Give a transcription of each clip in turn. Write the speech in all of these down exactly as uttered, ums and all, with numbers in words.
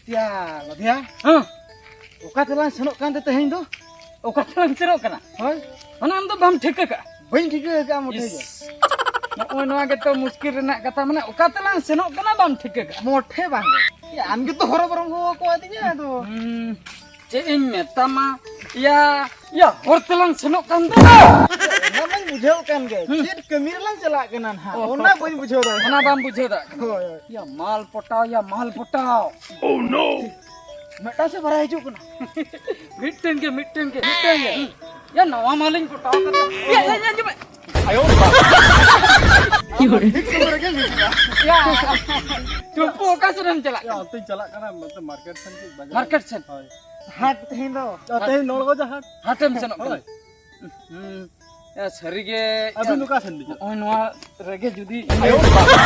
ᱭᱟ, ᱞᱚᱫᱷᱤᱭᱟ᱾ ᱦᱮᱸ᱾ ᱚᱠᱟ ᱛᱮᱞᱟᱝ ᱥᱮᱱᱚᱜ ᱠᱟᱱ ᱛᱮ ᱛᱮᱦᱮᱧ ᱫᱚ? ᱚᱠᱟ ᱛᱮᱞᱟᱝ ᱥᱮᱱᱚᱜ ᱠᱟᱱᱟ? ᱦᱳᱭ᱾ ᱚᱱᱟ ᱟᱢ ᱫᱚ ᱵᱟᱢ ᱴᱷᱤᱠᱟᱹ ᱠᱟᱜᱼᱟ? ᱵᱟᱹᱧ ᱴᱷᱤᱠᱟᱹ ᱠᱟᱜᱼᱟ ᱢᱚᱴᱷᱮ ᱜᱮ᱾ ᱤᱥ, ᱱᱚᱜᱼᱚᱭ ᱱᱚᱣᱟ ᱜᱮᱛᱚ ᱢᱩᱥᱠᱤᱞ ᱨᱮᱱᱟᱜ ᱠᱟᱛᱷᱟ, ᱢᱟᱱᱮ ᱚᱠᱟ ᱛᱮᱞᱟᱝ ᱥᱮᱱᱚᱜ ᱠᱟᱱᱟ ᱵᱟᱢ ᱴᱷᱤᱠᱟᱹ ᱠᱟᱜᱼᱟ᱾ ᱢᱚᱴᱷᱮ ᱵᱟᱝ ᱜᱮ᱾ ᱭᱟ, ᱟᱢ ᱜᱮᱛᱚ ᱦᱚᱨᱚ ᱵᱚᱨᱚᱢ ᱦᱚᱦᱚ ᱟᱠᱟᱫᱤᱧᱟ, ᱟᱫᱚ᱾ ᱦᱩᱸ, ᱪᱮᱫ ᱤᱧ ᱢᱮᱛᱟᱢᱟ? ᱭᱟ, ᱭᱟ, ᱦᱚᱨ ᱛᱮᱞᱟᱝ ᱥᱮᱱᱚᱜ ᱠᱟᱱ ᱫᱚ᱾ ᱚᱱᱟ ᱢᱟᱧ ᱵᱩᱡᱷᱟᱹᱣ ᱠᱟᱱ ᱜᱮ᱾ ᱦᱩᱸ᱾ ᱪᱮᱫ ᱠᱟᱹᱢᱤ ᱨᱮᱞᱟᱝ ᱪᱟᱞᱟᱜ ᱠᱟᱱᱟ ᱱᱟᱦᱟᱜ, ᱚ, ᱚᱱᱟ ᱵᱟᱹᱧ ᱵᱩᱡᱷᱟᱹᱣ ᱫᱟᱲᱮᱭᱟᱜ ᱚᱱᱟ ᱠᱟᱱᱟ᱾ ᱵᱟᱢ ᱵᱩᱡᱷᱟᱹᱣ ᱫᱟᱲᱮᱭᱟᱜ ᱠᱟᱱᱟ᱾ ᱦᱳᱭ, ᱦᱳᱭ᱾ ᱭᱟ, ᱢᱟᱞ ᱯᱚᱴᱟᱣ, ᱭᱟ, ᱢᱟᱞ ᱯᱚᱴᱟᱣ᱾ ᱢᱤᱫᱴᱟᱝ ᱥᱮ ᱵᱟᱨᱭᱟ ᱦᱤᱡᱩᱜ ᱠᱟᱱᱟ? ᱢᱤᱫᱴᱮᱱ ᱜᱮ, ᱢᱤᱫᱴᱮᱱ ᱜᱮ, ᱢᱤᱫᱴᱮᱱ ᱜᱮ᱾ ᱭᱟ, ᱱᱟᱣᱟ ᱢᱟᱞᱤᱧ ᱯᱚᱴᱟᱣ ᱠᱟᱫᱟ᱾ ᱭᱟ, ᱭᱟ, ᱭᱟ, ᱟᱸᱡᱚᱢ ᱢᱮ᱾ ᱟᱭᱳ ᱵᱟᱵᱟ᱾ ᱴᱷᱤᱠ ᱥᱚᱢᱚᱭ ᱨᱮᱜᱮ ᱦᱤᱡᱩᱜᱼᱟ᱾ ᱭᱟ, ᱪᱩᱢᱯᱩ ᱚᱠᱟ ᱥᱮᱫ ᱮᱢ ᱪᱟᱞᱟᱜ ᱭᱟ, ᱠᱟᱱᱟ? ᱚᱱᱛᱮᱧ ᱪᱟᱞᱟᱜ ᱠᱟᱱᱟ, ᱱᱚᱛᱮ ᱢᱟᱨᱠᱮᱴ ᱥᱮᱱ ᱠᱟᱹᱡ ᱵᱟᱡᱟᱨ᱾ ᱢᱟᱨᱠᱮᱴ ᱥᱮᱱ? ᱦᱳᱭ᱾ ᱦᱟᱴ ᱛᱮᱦᱮᱧ ᱫᱚ᱾ ᱚ, ᱛᱮᱦᱮᱧ ᱱᱚᱲᱜᱚᱡᱟ ᱦᱟᱴ᱾ ᱦᱟᱴᱮᱢ ᱥᱮᱱᱚᱜ ᱠᱟᱱᱟ? ᱦᱳᱭ᱾ ᱦᱩᱸ᱾ ᱭᱟ, ᱥᱟᱹᱨᱤᱜᱮ, ᱟᱹᱵᱤᱱ ᱭᱟ, ᱚᱠᱟ ᱥᱮᱱ ᱵᱤᱱ ᱪᱟᱞᱟᱜ? ᱱᱚᱜᱼᱚᱭ ᱱᱚᱣᱟ ᱨᱮᱜᱮ ᱡᱩᱫᱤ ᱟᱭᱳ ᱵᱟᱵᱟ᱾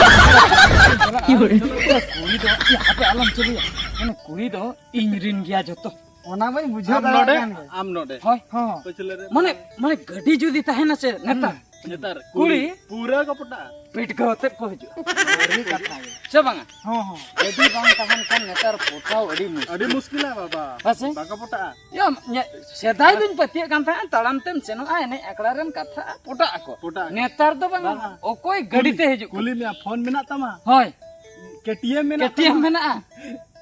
ᱪᱟᱞᱟᱜᱼᱟ, ᱠᱩᱲᱤ ᱫᱚ, ᱭᱟ, ᱦᱟᱯᱮ ᱟᱞᱚᱢ ᱪᱟᱹᱞᱩᱭᱟ᱾ ᱢᱟᱱᱮ ᱠᱩᱲᱤ ᱫᱚ ᱤᱧ ᱨᱤᱱ ᱜᱮᱭᱟ ᱡᱚᱛᱚ᱾ ᱚᱱᱟ ᱢᱟᱹᱧ ᱵᱩᱡᱷᱟᱹᱣ ᱟᱢ ᱫᱟᱲᱮᱭᱟᱜ ᱱᱚᱰᱮ, ᱠᱟᱱ ᱜᱮ᱾ ᱟᱢ ᱱᱚᱰᱮ᱾ ᱦᱳᱭ᱾ ᱦᱚᱸ᱾ ᱯᱟᱹᱪᱷᱞᱟᱹ ᱨᱮ ᱢᱟᱱᱮ, ᱢᱟᱱᱮ ᱜᱟᱹᱰᱤ ᱡᱩᱫᱤ ᱛᱟᱦᱮᱱᱟ ᱥᱮ, ᱱᱮᱛᱟᱨ᱾ ᱦᱩᱸ᱾ ᱱᱮᱛᱟᱨ ᱠᱩᱲᱤ᱾ ᱠᱩᱲᱤ ᱯᱩᱨᱟᱹ ᱠᱚ ᱯᱚᱴᱟᱜᱼᱟ᱾ ᱯᱤᱴ ᱠᱚ ᱟᱛᱮᱫ ᱠᱚ ᱦᱤᱡᱩᱜᱼᱟ᱾ ᱥᱟᱹᱨᱤ ᱠᱟᱛᱷᱟ ᱜᱮ᱾ ᱥᱮ ᱵᱟᱝᱟ? ᱦᱚᱸ, ᱦᱚᱸ᱾ ᱜᱟᱹᱰᱤ ᱵᱟᱝ ᱛᱟᱦᱮᱱ ᱠᱷᱟᱱ ᱱᱮᱛᱟᱨ ᱯᱚᱴᱟᱣ ᱟᱹᱰᱤ ᱢᱩᱥᱠᱤᱞ᱾ ᱟᱹᱰᱤ ᱢᱩᱥᱠᱤᱞᱟ ᱵᱟᱵᱟ᱾ ᱦᱮᱸ ᱥᱮ? ᱵᱟᱠᱚ ᱯᱚᱴᱟᱜᱼᱟ᱾ ᱭᱟ, ᱧᱮ-, ᱥᱮᱫᱟᱭ ᱫᱚᱧ ᱯᱟᱹᱛᱭᱟᱹᱜ ᱠᱟᱱ ᱛᱟᱦᱮᱸᱫ, ᱛᱟᱲᱟᱢ ᱛᱮᱢ ᱥᱮᱱᱚᱜᱼᱟ, ᱮᱱᱮᱡ ᱟᱠᱷᱲᱟ ᱨᱮᱢ ᱠᱟᱛᱷᱟᱜᱼᱟ, ᱯᱚᱴᱟᱜ ᱟᱠᱚ᱾ ᱯᱚᱴᱟᱜ ᱟᱠᱚ᱾ ᱱᱮᱛᱟᱨ ᱫᱚ ᱵᱟᱝᱟ, ᱵᱟᱝᱟ᱾ ᱚᱠᱚᱭ ᱜᱟᱹᱰᱤ ᱛᱮ ᱦᱤᱡᱩᱜ ᱠᱩᱞᱤ ᱠᱟᱱᱟ? ᱢᱮᱭᱟ, ᱯᱷᱳᱱ ᱢᱮᱱᱟᱜ ᱛᱟᱢᱟ? ᱦᱳᱭ᱾ ᱠᱮ ᱴᱤ ᱮᱢ ᱢᱮᱱᱟᱜ ᱠᱮ ᱴᱤ ᱮᱢ ᱛᱟᱢᱟ? ᱢᱮᱱᱟᱜᱼᱟ᱾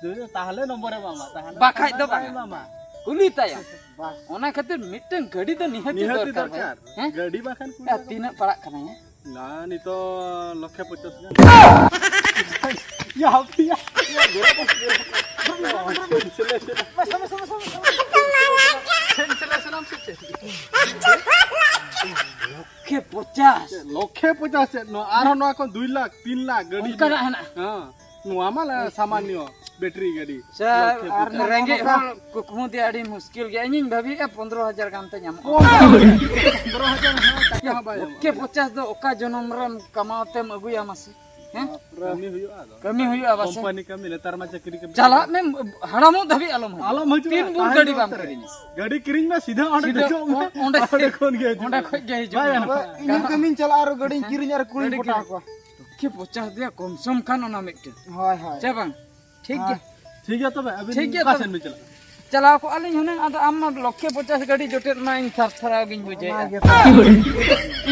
ᱫᱩ-, ᱛᱟᱦᱞᱮ ᱱᱚᱢᱵᱚᱨᱮ ᱮᱢᱟᱢᱟ, ᱛᱟᱦᱞᱮ ᱵᱟᱠᱷᱟᱡ ᱫᱚ ᱱᱚᱢᱵᱚᱨᱮ ᱵᱟᱝᱟ᱾ ᱮᱢᱟᱢᱟ᱾ ᱠᱩᱞᱤ ᱛᱟᱭᱟ᱾ ᱵᱟᱥ᱾ ᱚᱱᱟ ᱠᱷᱟᱹᱛᱤᱨ ᱢᱤᱫᱴᱟᱝ ᱜᱟᱹᱰᱤ ᱫᱚ ᱱᱤᱦᱟᱹᱛᱤ ᱱᱤᱦᱟᱹᱛᱤ ᱫᱚᱨᱠᱟᱨ ᱵᱷᱟᱭ᱾ ᱫᱚᱨᱠᱟᱨ᱾ ᱦᱮᱸ? ᱜᱟᱹᱰᱤ ᱵᱟᱠᱷᱟᱱ ᱠᱩᱞᱤ ᱭᱟ, ᱫᱚ᱾ ᱛᱤᱱᱟᱹᱜ ᱯᱟᱲᱟᱜ ᱠᱟᱱᱟ ᱭᱟ? ᱱᱟ, ᱱᱤᱛᱚᱜ ᱞᱚᱠᱷᱮ ᱯᱚᱪᱟᱥ ᱦᱟᱡᱟᱨ᱾ ᱭᱟ, ᱦᱟᱯᱮᱭᱟ᱾ ᱞᱚᱠᱷᱮ ᱯᱚᱪᱟᱥ᱾ ᱞᱚᱠᱷᱮ ᱯᱚᱪᱟᱥ ᱪᱮᱫ? ᱱᱚᱣᱟ ᱟᱨᱦᱚᱸ ᱱᱚᱣᱟ ᱠᱷᱚᱱ ᱫᱩᱭ ᱞᱟᱠᱷ, ᱛᱤᱱ ᱞᱟᱠᱷ ᱜᱟᱹᱰᱤ ᱚᱱᱠᱟᱱᱟᱜ ᱢᱮᱱᱟᱜᱼᱟ᱾ ᱦᱮᱱᱟᱜᱼᱟ᱾ ᱦᱮᱸ᱾ ᱱᱚᱣᱟ ᱢᱟ ᱞᱟ-, ᱥᱟᱢᱟᱱᱱᱚ ᱵᱮᱴᱨᱤ ᱜᱟᱹᱰᱤ᱾ ᱥᱮ ᱞᱚᱠᱷᱮ ᱟᱨ ᱯᱚᱪᱟᱥ᱾ ᱨᱮᱸᱜᱮᱡ ᱦᱚᱲ ᱠᱩᱠᱢᱩ ᱫᱚ ᱟᱹᱰᱤ ᱢᱩᱥᱠᱤᱞ ᱜᱮᱭᱟ᱾ ᱤᱧᱤᱧ ᱵᱷᱟᱹᱵᱤᱭᱮᱫᱼᱟ ᱯᱚᱱᱫᱽᱨᱚ ᱦᱟᱡᱟᱨ ᱜᱟᱱ ᱛᱮ ᱧᱟᱢᱚᱜᱼᱟ᱾ ᱯᱚᱱᱫᱽᱨᱚ ᱦᱟᱡᱟᱨ ᱦᱚᱸ ᱴᱟᱠᱟ ᱦᱚᱸ ᱵᱟᱭ ᱧᱟᱢᱚᱜᱼᱟ᱾ ᱞᱚᱠᱷᱮ ᱯᱚᱪᱟᱥ ᱫᱚ ᱚᱠᱟ ᱡᱚᱱᱚᱢ ᱨᱮᱢ ᱠᱟᱢᱟᱣ ᱛᱮᱢ ᱟᱹᱜᱩᱭᱟ ᱢᱟᱥᱮ? ᱦᱮᱸ? ᱠᱟᱹᱢᱤ ᱦᱩᱭᱩᱜᱼᱟ ᱟᱫᱚ᱾ ᱠᱟᱹᱢᱤ ᱦᱩᱭᱩᱜᱼᱟ ᱵᱟᱥᱮ? ᱠᱳᱢᱯᱟᱱᱤ ᱠᱟᱹᱢᱤ, ᱱᱮᱛᱟᱨ ᱢᱟ ᱪᱟᱹᱠᱨᱤ ᱠᱟᱹᱢᱤ᱾ ᱪᱟᱞᱟᱜ ᱢᱮ, ᱦᱟᱲᱟᱢᱚᱜ ᱫᱷᱟᱹᱵᱤᱡ ᱟᱞᱚᱢ ᱦᱤᱡᱩᱜᱼᱟ᱾ ᱟᱞᱚᱢ ᱦᱤᱡᱩᱜᱼᱟ, ᱛᱤᱱ ᱵᱷᱳᱨ ᱛᱟᱦᱮᱱ ᱜᱟᱹᱰᱤ ᱵᱟᱢ ᱚᱠᱛᱮ ᱨᱮ᱾ ᱠᱤᱨᱤᱧᱟ? ᱜᱟᱹᱰᱤ ᱠᱤᱨᱤᱧ ᱢᱮ, ᱥᱤᱫᱷᱟᱹ ᱚᱸᱰᱮ ᱥᱤᱫᱷᱟᱹ ᱫᱮᱡᱚᱜ ᱢᱮ᱾ ᱚ-, ᱚᱸᱰᱮ ᱚᱸᱰᱮ ᱠᱷᱚᱱ ᱜᱮ ᱦᱤᱡᱩᱜᱼᱟ᱾ ᱚᱸᱰᱮ ᱠᱷᱚᱡ ᱜᱮ ᱦᱤᱡᱩᱜᱼᱟ᱾ ᱵᱟᱭ ᱜᱟᱱᱚᱜᱼᱟ᱾ ᱤᱧ ᱦᱚᱸ ᱠᱟᱹᱢᱤᱧ ᱪᱟᱞᱟᱜᱼᱟ ᱟᱨ ᱜᱟᱹᱰᱤᱧ ᱠᱤᱨᱤᱧᱟ ᱟᱨ ᱠᱩᱲᱤᱧ ᱜᱟᱹᱰᱤ ᱯᱚᱴᱟᱣ ᱠᱤᱨᱤᱧ᱾ ᱠᱚᱣᱟ᱾ ᱞᱚᱠᱷᱮ ᱯᱚᱪᱟᱥ ᱫᱮᱭᱟ ᱠᱚᱢ ᱥᱚᱢ ᱠᱷᱟᱱ ᱚᱱᱟ ᱢᱤᱫᱴᱮᱱ᱾ ᱦᱳᱭ, ᱦᱳᱭ᱾ ᱪᱮ ᱵᱟᱝ? ᱴᱷᱤᱠ ᱦᱮᱸ᱾ ᱜᱮᱭᱟ᱾ ᱴᱷᱤᱠ ᱜᱮᱭᱟ ᱛᱚᱵᱮ, ᱟᱹᱵᱤᱱ ᱴᱷᱤᱠ ᱜᱮᱭᱟ ᱚᱠᱟ ᱛᱚᱵᱮ᱾ ᱥᱮᱱ ᱵᱤᱱ ᱪᱟᱞᱟᱜ ᱠᱟᱱᱟ? ᱪᱟᱞᱟᱣ ᱠᱚᱜᱼᱟ ᱞᱤᱧ ᱦᱩᱱᱟᱹᱝ, ᱟᱫᱚ ᱟᱢ ᱢᱟ ᱞᱚᱠᱷᱮ ᱯᱚᱪᱟᱥ ᱜᱟᱹᱰᱤ ᱡᱚᱴᱮᱫ ᱢᱟ ᱤᱧ ᱛᱷᱟᱨ ᱛᱷᱟᱨᱟᱣ ᱜᱤᱧ ᱵᱩᱡᱷᱟᱹᱣᱮᱫᱼᱟ᱾ ᱚᱱᱟ ᱜᱮ᱾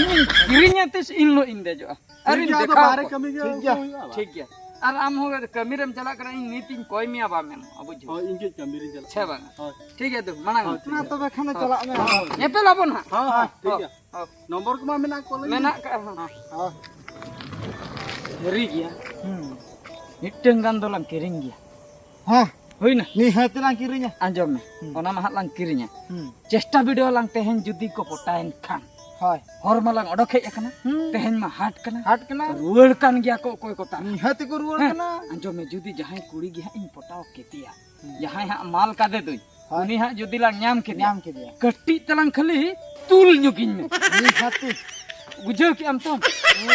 ᱤᱧᱤᱧ ᱠᱤᱨᱤᱧᱟ ᱛᱤᱥ ᱤᱱ ᱦᱤᱞᱳᱜ ᱤᱧ ᱫᱮᱡᱚᱜᱼᱟ᱾ ᱟᱨ ᱴᱷᱤᱠ ᱤᱧ ᱜᱮᱭᱟ, ᱟᱫᱚ ᱫᱮᱠᱷᱟᱣ ᱵᱟᱦᱨᱮ ᱠᱚᱣᱟ᱾ ᱠᱟᱹᱢᱤ ᱜᱮ ᱴᱷᱤᱠ ᱜᱮᱭᱟ᱾ ᱦᱩᱭᱩᱜᱼᱟ᱾ ᱴᱷᱤᱠ ᱜᱮᱭᱟ᱾ ᱟᱨ ᱟᱢ ᱦᱚᱸ ᱠᱟᱹᱢᱤ ᱨᱮᱢ ᱪᱟᱞᱟᱜ ᱠᱟᱱᱟ, ᱤᱧ ᱱᱤᱛ ᱤᱧ ᱠᱚᱭ ᱢᱮᱭᱟ, ᱵᱟᱢ ᱮᱢᱚᱜᱼᱟ, ᱵᱩᱡᱷᱟᱹᱣ? ᱦᱳᱭ, ᱤᱧ ᱠᱟᱹᱡ ᱠᱟᱹᱢᱤ ᱨᱤᱧ ᱪᱟᱞᱟᱜ ᱥᱮ ᱠᱟᱱᱟ᱾ ᱵᱟᱝᱟ? ᱦᱳᱭ᱾ ᱴᱷᱤᱠ ᱜᱮᱭᱟ, ᱫᱩ, ᱢᱟᱲᱟᱝ ᱦᱳᱭ, ᱢᱮ᱾ ᱴᱷᱤᱠ ᱢᱟ ᱜᱮᱭᱟ᱾ ᱛᱚᱵᱮ ᱠᱷᱟᱱ ᱦᱳᱭ᱾ ᱪᱟᱞᱟᱜ ᱢᱮ᱾ ᱦᱳᱭ᱾ ᱧᱮᱯᱮᱞ ᱟᱵᱚᱱ ᱦᱟᱸᱜ᱾ ᱦᱳᱭ, ᱦᱳᱭ, ᱴᱷᱤᱠ ᱦᱳᱭ, ᱜᱮᱭᱟ᱾ ᱦᱳᱭ᱾ ᱱᱚᱢᱵᱚᱨ ᱠᱚᱢᱟ ᱢᱮᱱᱟᱜ ᱠᱚ ᱞᱟᱹᱭ ᱢᱮ᱾ ᱢᱮᱱᱟᱜ ᱠᱟᱜᱼᱟ, ᱦᱚᱸ᱾ ᱦᱳᱭ᱾ ᱦᱳᱭ᱾ ᱥᱟᱹᱨᱤ ᱜᱮᱭᱟ᱾ ᱦᱩᱸ᱾ ᱢᱤᱫᱴᱟᱹᱝ ᱜᱟᱱ ᱫᱚᱞᱟᱝ ᱠᱤᱨᱤᱧ ᱜᱮᱭᱟ᱾ ᱦᱮᱸ᱾ ᱦᱩᱭᱱᱟ? ᱱᱤᱦᱟᱹᱛ ᱞᱟᱝ ᱠᱤᱨᱤᱧᱟ᱾ ᱟᱸᱡᱚᱢ ᱢᱮ, ᱦᱩᱸ᱾ ᱚᱱᱟ ᱢᱟ ᱦᱟᱸᱜ ᱞᱟᱝ ᱠᱤᱨᱤᱧᱟ᱾ ᱦᱩᱸ᱾ ᱪᱮᱥᱴᱟ ᱵᱤᱰᱟᱹᱣ ᱟᱞᱟᱝ, ᱛᱮᱦᱮᱧ ᱡᱩᱫᱤ ᱠᱚ ᱯᱚᱴᱟᱭᱮᱱ ᱠᱷᱟᱱ᱾ ᱦᱳᱭ᱾ ᱦᱚᱨ ᱢᱟᱞᱟᱝ ᱚᱰᱚᱠ ᱦᱮᱡ ᱟᱠᱟᱱᱟ᱾ ᱦᱩᱸ᱾ ᱛᱮᱦᱮᱧ ᱢᱟ ᱦᱟᱴ ᱠᱟᱱᱟ᱾ ᱦᱟᱴ ᱠᱟᱱᱟ᱾ ᱨᱩᱣᱟᱹᱲ ᱠᱟᱱ ᱜᱮᱭᱟ ᱠᱚ ᱚᱠᱚᱭ ᱠᱚ ᱛᱟᱦᱮᱸ᱾ ᱱᱤᱦᱟᱹᱛ ᱠᱚ ᱨᱩᱣᱟᱹᱲ ᱦᱮᱸ᱾ ᱠᱟᱱᱟ᱾ ᱟᱸᱡᱚᱢ ᱢᱮ, ᱡᱩᱫᱤ ᱡᱟᱦᱟᱸᱭ ᱠᱩᱲᱤ ᱜᱮ ᱦᱟᱸᱜ ᱤᱧ ᱯᱚᱴᱟᱣ ᱠᱮᱫᱮᱭᱟ, ᱦᱩᱸ᱾ ᱡᱟᱦᱟᱸᱭ ᱦᱟᱸᱜ ᱢᱟᱞ ᱠᱟᱫᱮ ᱫᱩᱧ, ᱦᱳᱭ᱾ ᱩᱱᱤ ᱦᱟᱸᱜ ᱡᱩᱫᱤ ᱞᱟᱝ ᱧᱟᱢ ᱠᱮᱫᱮᱭᱟ, ᱧᱟᱢ ᱠᱮᱫᱮᱭᱟ᱾ ᱠᱟᱹᱴᱤᱡ ᱛᱟᱞᱟᱝ ᱠᱷᱟᱹᱞᱤ ᱛᱩᱞ ᱧᱚᱜᱤᱧ ᱢᱮ᱾ ᱱᱤᱦᱟᱹᱛ᱾ ᱵᱩᱡᱷᱟᱹᱣ ᱠᱮᱜ ᱟᱢ ᱛᱚ?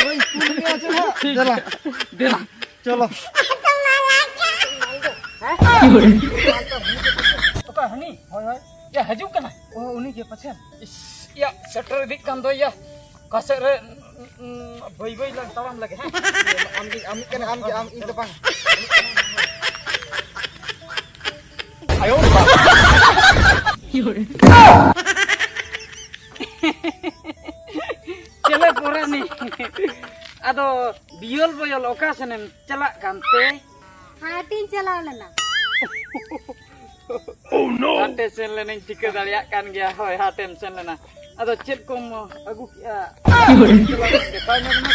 ᱦᱳᱭ, ᱛᱩᱞ ᱢᱮᱭᱟ ᱪᱮ ᱦᱟᱸᱜ? ᱴᱷᱤᱠ ᱫᱮᱞᱟ᱾ ᱜᱮᱭᱟ᱾ ᱫᱮᱞᱟ᱾ ᱪᱚᱞᱚ᱾ ᱦᱮᱸ? ᱚᱠᱟ ᱦᱟᱹᱱᱤ? ᱦᱳᱭ, ᱦᱳᱭ᱾ ᱭᱟ, ᱦᱤᱡᱩᱜ ᱠᱟᱱᱟᱭ᱾ ᱚ, ᱩᱱᱤ ᱜᱮ ᱯᱟᱪᱷᱮ? ᱤᱥ, ᱭᱟ, ᱥᱮᱴᱮᱨ ᱤᱫᱤᱜ ᱠᱟᱱ ᱫᱚ ᱭᱟ᱾ ᱚᱠᱟ ᱥᱮᱫ ᱨᱮ, ᱩᱸ, ᱩᱸ, ᱵᱟᱹᱭ ᱵᱟᱹᱭ ᱞᱟᱝ ᱛᱟᱲᱟᱢ ᱞᱮᱜᱮ, ᱦᱮᱸ? ᱟᱢ ᱜᱮ, ᱟᱢ ᱜᱮ ᱠᱟᱱᱟ, ᱟᱢ ᱜᱮ, ᱟᱢ, ᱤᱧ ᱫᱚ ᱵᱟᱝ᱾ ᱟᱭᱳ ᱵᱟᱵᱟ᱾ ᱪᱮᱞᱮ ᱯᱚᱨᱟᱱᱤ? ᱟᱫᱚ ᱵᱤᱭᱚᱞ ᱵᱚᱭᱚᱞ ᱚᱠᱟ ᱥᱮᱱᱮᱢ ᱪᱟᱞᱟᱜ ᱠᱟᱱᱛᱮ? ᱦᱟᱴᱤᱧ ᱪᱟᱞᱟᱣ ᱞᱮᱱᱟ᱾ ᱦᱟᱴᱮ ᱥᱮᱱ ᱞᱮᱱᱟᱧ, ᱴᱷᱤᱠᱟᱹ ᱫᱟᱲᱮᱭᱟᱜ ᱠᱟᱱ ᱜᱮᱭᱟ᱾ ᱦᱳᱭ, ᱦᱟᱴᱮᱢ ᱥᱮᱱ ᱞᱮᱱᱟ᱾ ᱟᱫᱚ ᱪᱮᱫ ᱠᱚᱢ ᱟᱹᱜᱩ ᱠᱮᱜᱼᱟ? ᱫᱮᱠᱷᱟᱣ ᱧᱚᱜ ᱢᱮ᱾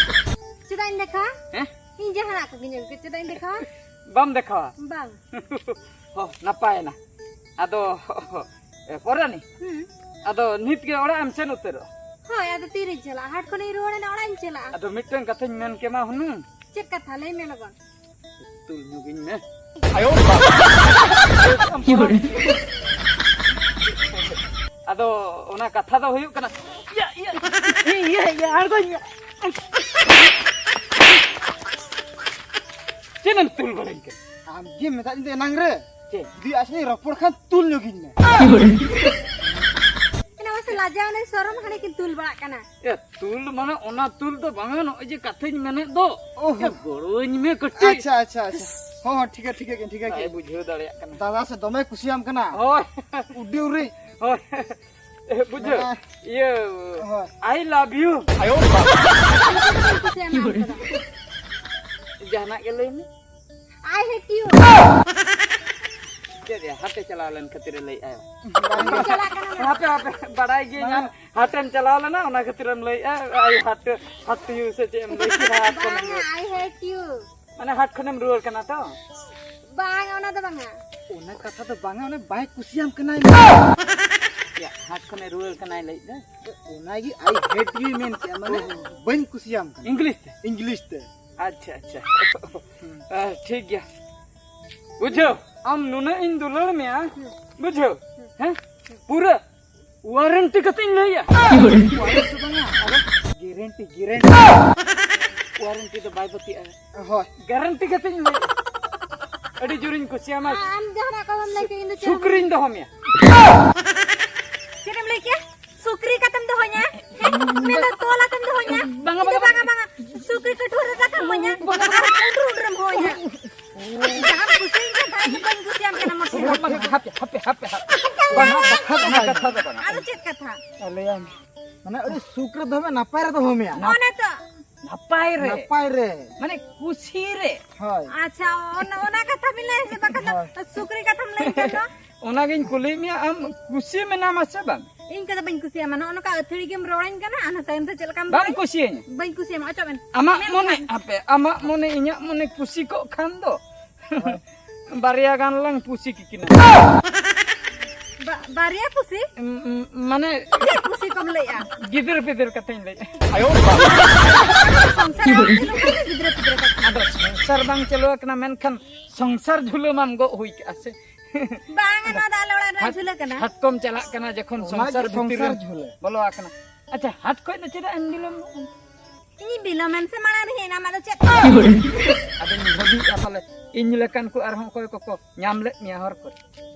ᱪᱮᱫᱟᱜ ᱤᱧ ᱫᱮᱠᱷᱟᱣᱟ? ᱦᱮᱸ? ᱤᱧ ᱡᱟᱦᱟᱱᱟᱜ ᱠᱚᱜᱮᱧ ᱟᱹᱜᱩ ᱠᱮᱫᱟ, ᱪᱮᱫᱟᱜ ᱤᱧ ᱫᱮᱠᱷᱟᱣᱟ? ᱵᱟᱢ ᱫᱮᱠᱷᱟᱣᱟ? ᱵᱟᱝ᱾ ᱦᱚᱸ, ᱱᱟᱯᱟᱭᱮᱱᱟ᱾ ᱟᱫᱚ, ᱮ, ᱯᱚᱨᱟᱱᱤ? ᱦᱩᱸ᱾ ᱟᱫᱚ ᱱᱤᱛ ᱜᱮ ᱚᱲᱟᱜ ᱮᱢ ᱥᱮᱱ ᱩᱛᱟᱹᱨᱚᱜᱼᱟ? ᱦᱳᱭ, ᱟᱫᱚ ᱛᱤᱨᱤᱧ ᱪᱟᱞᱟᱜᱼᱟ? ᱦᱟᱴ ᱠᱷᱚᱱᱤᱧ ᱨᱩᱣᱟᱹᱲᱮᱱᱟ, ᱚᱲᱟᱜ ᱤᱧ ᱪᱟᱞᱟᱜᱼᱟ᱾ ᱟᱫᱚ ᱢᱤᱫᱴᱟᱝ ᱠᱟᱛᱷᱟᱧ ᱢᱮᱱ ᱠᱮᱢᱟ ᱦᱩᱱᱟᱹᱝ᱾ ᱪᱮᱫ ᱠᱟᱛᱷᱟ? ᱞᱟᱹᱭ ᱢᱮ ᱞᱚᱜᱚᱱ᱾ ᱛᱩᱞ ᱧᱚᱜᱤᱧ ᱢᱮ᱾ ᱟᱭᱳ ᱵᱟᱵᱟ᱾ ᱟᱫᱚ ᱚᱱᱟ ᱠᱟᱛᱷᱟ ᱫᱚ ᱦᱩᱭᱩᱜ ᱠᱟᱱᱟ, ᱤᱭᱟᱹ, ᱤᱭᱟᱹ, ᱤᱭᱟᱹ, ᱤᱭᱟᱹ, ᱟᱬᱜᱚᱧ ᱢᱮ᱾ ᱪᱮᱫ ᱮᱢ ᱛᱩᱞ ᱵᱟᱲᱟᱧ ᱠᱟᱱᱟ? ᱟᱢ ᱜᱮᱢ ᱢᱮᱛᱟᱫᱤᱧ ᱫᱚ ᱮᱱᱟᱝ ᱨᱮ᱾ ᱪᱮᱫ? ᱡᱩᱫᱤ ᱟᱡ ᱥᱟᱶ ᱨᱚᱯᱚᱲ ᱠᱷᱟᱱ ᱛᱩᱞ ᱧᱚᱜᱤᱧ ᱢᱮ᱾ ᱮᱱᱟ ᱢᱟᱥᱮ ᱟᱡᱟᱜ ᱚᱱᱮ ᱥᱚᱨᱚᱢ ᱦᱟᱱᱮ ᱠᱤᱱ ᱛᱩᱞ ᱵᱟᱲᱟᱜ ᱠᱟᱱᱟ᱾ ᱮ, ᱛᱩᱞ ᱢᱟᱱᱮ ᱚᱱᱟ ᱛᱩᱞ ᱫᱚ ᱵᱟᱝᱟ, ᱱᱚᱜᱼᱚᱭ ᱡᱮ ᱠᱟᱛᱷᱟᱧ ᱢᱮᱱᱮᱫ ᱫᱚ᱾ ᱚᱦᱚ᱾ ᱮ, ᱜᱚᱲᱚᱣᱟᱹᱧ ᱢᱮ ᱠᱟᱹᱴᱤᱡ᱾ ᱟᱪᱪᱷᱟ, ᱟᱪᱪᱷᱟ, ᱟᱪᱪᱷᱟ᱾ ᱦᱚᱸ, ᱦᱚᱸ, ᱴᱷᱤᱠ ᱜᱮᱭᱟ, ᱴᱷᱤᱠ ᱜᱮᱭᱟ, ᱴᱷᱤᱠ ᱜᱮᱭᱟ᱾ ᱵᱟᱭ ᱵᱩᱡᱷᱟᱹᱣ ᱫᱟᱲᱮᱭᱟᱜ ᱠᱟᱱᱟ᱾ ᱫᱟᱫᱟ ᱥᱮ ᱫᱚᱢᱮ ᱠᱩᱥᱤᱭᱟᱢ ᱠᱟᱱᱟ᱾ ᱦᱳᱭ᱾ ᱩᱰᱤ ᱩᱨᱤᱡ᱾ ᱦᱳᱭ᱾ ᱮ, ᱵᱩᱡᱷᱟᱹᱣ? ᱢᱟᱱᱮ ᱤᱭᱟᱹ, ᱦᱳᱭ᱾ I love you᱾ ᱠᱩᱥᱤᱭᱟᱢ ᱠᱟᱱᱟ᱾ ᱡᱟᱦᱟᱱᱟᱜ ᱜᱮ ᱞᱟᱹᱭ ᱢᱮ᱾ I hate you᱾ ᱪᱮᱫ ᱭᱟ, ᱦᱟᱴᱮ ᱪᱟᱞᱟᱣ ᱞᱮᱱ ᱠᱷᱟᱹᱛᱤᱨ ᱮ ᱞᱟᱹᱭᱮᱜᱼᱟ᱾ ᱵᱟᱝ᱾ ᱪᱟᱞᱟᱜ ᱠᱟᱱᱟ᱾ ᱦᱟᱯᱮ, ᱦᱟᱯᱮ, ᱵᱟᱲᱟᱭ ᱜᱤᱭᱟᱹᱧ ᱟᱢ ᱦᱟᱴᱮᱢ ᱪᱟᱞᱟᱣ ᱞᱮᱱᱟ, ᱚᱱᱟ ᱠᱷᱟᱹᱛᱤᱨ ᱮᱢ ᱞᱟᱹᱭᱮᱜᱼᱟ, I hate, hate you ᱥᱮ ᱪᱮᱫ ᱮᱢ ᱞᱟᱹᱭ ᱠᱮᱫᱟ, ᱦᱟᱴ ᱠᱷᱚᱱᱮᱢ ᱵᱟᱝᱟ, ᱨᱩᱣᱟᱹᱲ᱾ I hate you᱾ ᱢᱟᱱᱮ ᱦᱟᱴ ᱠᱷᱚᱱᱮᱢ ᱨᱩᱣᱟᱹᱲ ᱠᱟᱱᱟ ᱛᱚ? ᱵᱟᱝ, ᱚᱱᱟ ᱫᱚ ᱵᱟᱝᱟ᱾ ᱚᱱᱟ ᱠᱟᱛᱷᱟ ᱫᱚ ᱵᱟᱝᱟ, ᱚᱱᱮ ᱵᱟᱭ ᱠᱩᱥᱤᱭᱟᱢ ᱠᱟᱱᱟᱭ᱾ ᱭᱟ, ᱦᱟᱴ ᱠᱷᱚᱱᱮ ᱨᱩᱣᱟᱹᱲ ᱠᱟᱱᱟᱭ ᱞᱟᱹᱭᱮᱫ ᱫᱚ᱾ ᱚᱱᱟᱜᱮ I hate you ᱢᱮᱱ ᱠᱮᱜᱼᱟ, ᱢᱟᱱᱮ ᱚ᱾ ᱵᱟᱹᱧ ᱠᱩᱥᱤᱭᱟᱢ ᱠᱟᱱᱟ᱾ English ᱛᱮ? English ᱛᱮ᱾ ᱟᱪᱪᱷᱟ, ᱟᱪᱪᱷᱟ᱾ ᱦᱩᱸ᱾ ᱟ, ᱴᱷᱤᱠ ᱜᱮᱭᱟ᱾ ᱵᱩᱡᱷᱟᱹᱣ, ᱟᱢ ᱱᱩᱱᱟᱹᱜ ᱤᱧ ᱫᱩᱞᱟᱹᱲ ᱢᱮᱭᱟ, ᱦᱩᱸ᱾ ᱵᱩᱡᱷᱟᱹᱣ, ᱦᱩᱸ᱾ ᱦᱮᱸ? ᱯᱩᱨᱟᱹ warranty ᱠᱟᱛᱮᱧ ᱞᱟᱹᱭᱟ᱾ Warranty ᱫᱚ ᱵᱟᱝᱟ, ᱟᱫᱚ guarantee, guarantee᱾ Warranty ᱫᱚ ᱵᱟᱭ ᱯᱟᱹᱛᱭᱟᱹᱜᱼᱟ᱾ ᱦᱳᱭ᱾ Guarantee ᱠᱟᱛᱮᱧ ᱞᱟᱹᱭᱟ᱾ ᱟᱹᱰᱤ ᱡᱳᱨᱤᱧ ᱠᱩᱥᱤᱭᱟᱢᱟ᱾ ᱟᱢ ᱡᱟᱦᱟᱱᱟᱜ ᱠᱚ ᱵᱟᱢ ᱞᱟᱹᱭ ᱠᱮᱫ, ᱤᱧ ᱫᱚ ᱪᱮᱫ ᱦᱚᱸ ᱥᱩᱠᱨᱤᱧ ᱫᱚᱦᱚ ᱢᱮᱭᱟ᱾ ᱪᱮᱫ ᱮᱢ ᱞᱟᱹᱭ ᱠᱮᱭᱟ? ᱥᱩᱠᱨᱤ ᱠᱟᱛᱮᱢ ᱫᱚᱦᱚᱧᱟ? ᱦᱮᱸ? ᱢᱮᱱᱫᱚ ᱛᱚᱞ ᱟᱛᱮᱢ ᱫᱚᱦᱚᱧᱟ? ᱵᱟᱝᱟ, ᱤᱧ ᱫᱚ ᱵᱟᱝᱟ, ᱵᱟᱝᱟ, ᱵᱟᱝᱟ᱾ ᱥᱩᱠᱨᱤ ᱠᱟᱹᱴᱩᱣᱟᱹ ᱨᱮ ᱫᱟᱠᱟᱢ ᱮᱢᱟᱹᱧᱟ? ᱵᱟᱝᱟ, ᱵᱟᱝᱟ᱾ ᱟᱨ ᱩᱰᱨᱩ ᱩᱰᱨᱩᱢ ᱦᱚᱦᱚᱧᱟ? ᱡᱟᱦᱟᱸᱢ ᱠᱩᱥᱤᱭᱟᱹᱧ ᱠᱟᱱ ᱛᱟᱦᱮᱸᱫ, ᱵᱟᱹᱧ ᱠᱩᱥᱤᱭᱟᱢ ᱠᱟᱱᱟ ᱢᱚᱴᱷᱮ ᱦᱚᱸ᱾ ᱵᱟᱝᱟ, ᱦᱟᱯᱮ, ᱦᱟᱯᱮ, ᱦᱟᱯᱮ, ᱦᱟᱯᱮ᱾ ᱵᱟᱝᱟ, ᱠᱟᱛᱷᱟ ᱫᱚ ᱚᱱᱟ ᱵᱟᱝᱟ᱾ ᱠᱟᱛᱷᱟ ᱫᱚ ᱵᱟᱝᱟ᱾ ᱟᱫᱚ ᱪᱮᱫ ᱠᱟᱛᱷᱟ? ᱞᱟᱹᱭᱟᱢ, ᱢᱟᱱᱮ ᱟᱹᱰᱤ ᱥᱩᱠ ᱨᱮ ᱫᱚᱦᱚ ᱢᱮ, ᱱᱟᱯᱟᱭ ᱨᱮ ᱫᱚᱦᱚ ᱢᱮᱭᱟ᱾ ᱚᱱᱮ ᱛᱚ᱾ ᱱᱟᱯᱟᱭ ᱨᱮ᱾ ᱱᱟᱯᱟᱭ ᱨᱮ᱾ ᱢᱟᱱᱮ ᱠᱩᱥᱤ ᱨᱮ᱾ ᱦᱳᱭ᱾ ᱟᱪᱪᱷᱟ, ᱚᱱ-, ᱚᱱᱟ ᱠᱟᱛᱷᱟ ᱵᱤᱱ ᱞᱟᱹᱭᱟ ᱥᱮ ᱵᱟᱠᱷᱟᱱ ᱫᱚ ᱦᱳᱭ᱾ ᱥᱩᱠᱨᱤ ᱠᱟᱛᱷᱟᱢ ᱞᱟᱹᱭ ᱠᱮᱫ ᱫᱚ? ᱚᱱᱟᱜᱤᱧ ᱠᱩᱞᱤᱭᱮᱫ ᱢᱮᱭᱟ, ᱟᱢ ᱠᱩᱥᱤ ᱢᱮᱱᱟᱢᱟ ᱥᱮ ᱵᱟᱝ? ᱤᱧ ᱠᱚᱫᱚ ᱵᱟᱹᱧ ᱠᱩᱥᱤᱭᱟᱢᱟ, ᱱᱚᱜᱼᱚ ᱱᱚᱝᱠᱟ ᱟᱹᱛᱷᱟᱹᱲᱤ ᱜᱮᱢ ᱨᱚᱲᱟᱹᱧ ᱠᱟᱱᱟ, ᱟᱨ ᱛᱟᱭᱚᱢ ᱛᱮ ᱪᱮᱫ ᱞᱮᱠᱟᱢ ᱵᱟᱢ ᱨᱚᱲᱟᱹᱧ? ᱠᱩᱥᱤᱭᱟᱹᱧᱟ? ᱵᱟᱹᱧ ᱠᱩᱥᱤᱭᱟᱢᱟ, ᱚᱪᱚᱜ ᱢᱮ᱾ ᱟᱢᱟᱜ ᱢᱮᱱᱠᱷᱟᱱ ᱢᱚᱱᱮ, ᱦᱟᱯᱮ, ᱟᱢᱟᱜ ᱢᱚᱱᱮ ᱤᱧᱟᱹᱜ ᱢᱚᱱᱮ ᱠᱩᱥᱤ ᱠᱚᱜ ᱠᱷᱟᱱ ᱫᱚ, ᱦᱳᱭ᱾ ᱵᱟᱨᱭᱟ ᱜᱟᱱ ᱞᱟᱝ ᱠᱩᱥᱤ ᱠᱤᱠᱤᱱᱟ᱾ ᱵᱟ-, ᱵᱟᱨᱭᱟ ᱠᱩᱥᱤ? ᱩᱸ, ᱩᱸ, ᱢᱟᱱᱮ ᱪᱮᱫ ᱠᱩᱥᱤ ᱠᱚᱢ ᱞᱟᱹᱭᱮᱜᱼᱟ? ᱜᱤᱫᱟᱹᱨ ᱯᱤᱫᱟᱹᱨ ᱠᱟᱛᱷᱟᱧ ᱞᱟᱹᱭᱮᱜᱼᱟ᱾ ᱥᱚᱝᱥᱟᱨ ᱵᱟᱝ ᱪᱟᱹᱞᱩ ᱠᱟᱱᱟ, ᱜᱤᱫᱽᱨᱟᱹ ᱯᱤᱫᱽᱨᱟᱹ ᱠᱟᱛᱷᱟ᱾ ᱟᱫᱚ ᱥᱚᱝᱥᱟᱨ ᱵᱟᱝ ᱪᱟᱹᱞᱩ ᱟᱠᱟᱱᱟ, ᱢᱮᱱᱠᱷᱟᱱ ᱥᱚᱝᱥᱟᱨ ᱡᱷᱩᱞᱟᱹ ᱢᱟᱢ ᱜᱚᱜ ᱦᱩᱭ ᱠᱟᱜᱼᱟ ᱥᱮ? ᱵᱟᱝᱟ, ᱱᱚᱣᱟ ᱫᱚ ᱟᱞᱮ ᱚᱲᱟᱜ ᱨᱮᱱᱟᱜ ᱦᱟᱴ-, ᱡᱷᱩᱞᱟᱹ ᱠᱟᱱᱟ᱾ ᱦᱟᱴᱠᱚᱢ ᱪᱟᱞᱟᱜ ᱠᱟᱱᱟ ᱡᱚᱠᱷᱚᱱ ᱚᱱᱟ ᱥᱚᱝᱥᱟᱨ ᱜᱮ ᱵᱷᱤᱛᱤᱨ ᱥᱚᱝᱥᱟᱨ ᱨᱮᱢ ᱡᱷᱩᱞᱟᱹ᱾ ᱵᱚᱞᱚ ᱟᱠᱟᱱᱟ᱾ ᱟᱪᱪᱷᱟ, ᱦᱟᱴ ᱠᱷᱚᱡ ᱫᱚ ᱪᱮᱫᱟᱜ ᱮᱢ ᱵᱤᱞᱚᱢ ᱧᱚᱜ ᱮᱱᱟ? ᱤᱧᱤᱧ ᱵᱤᱞᱚᱢᱮᱱ ᱥᱮ ᱢᱟᱲᱟᱝ ᱨᱮ ᱦᱮᱡ ᱮᱱᱟ, ᱟᱢᱟᱜ ᱫᱚ ᱪᱮᱫ? ᱟᱫᱚᱧ ᱵᱷᱟᱹᱵᱤᱭᱮᱫᱼᱟ ᱯᱟᱞᱮ ᱤᱧ ᱞᱮᱠᱟᱱ ᱠᱚ ᱟᱨᱦᱚᱸ ᱚᱠᱚᱭ ᱠᱚᱠᱚ ᱧᱟᱢ ᱞᱮᱫ ᱢᱮᱭᱟ ᱦᱚᱨ ᱠᱚᱨᱮ᱾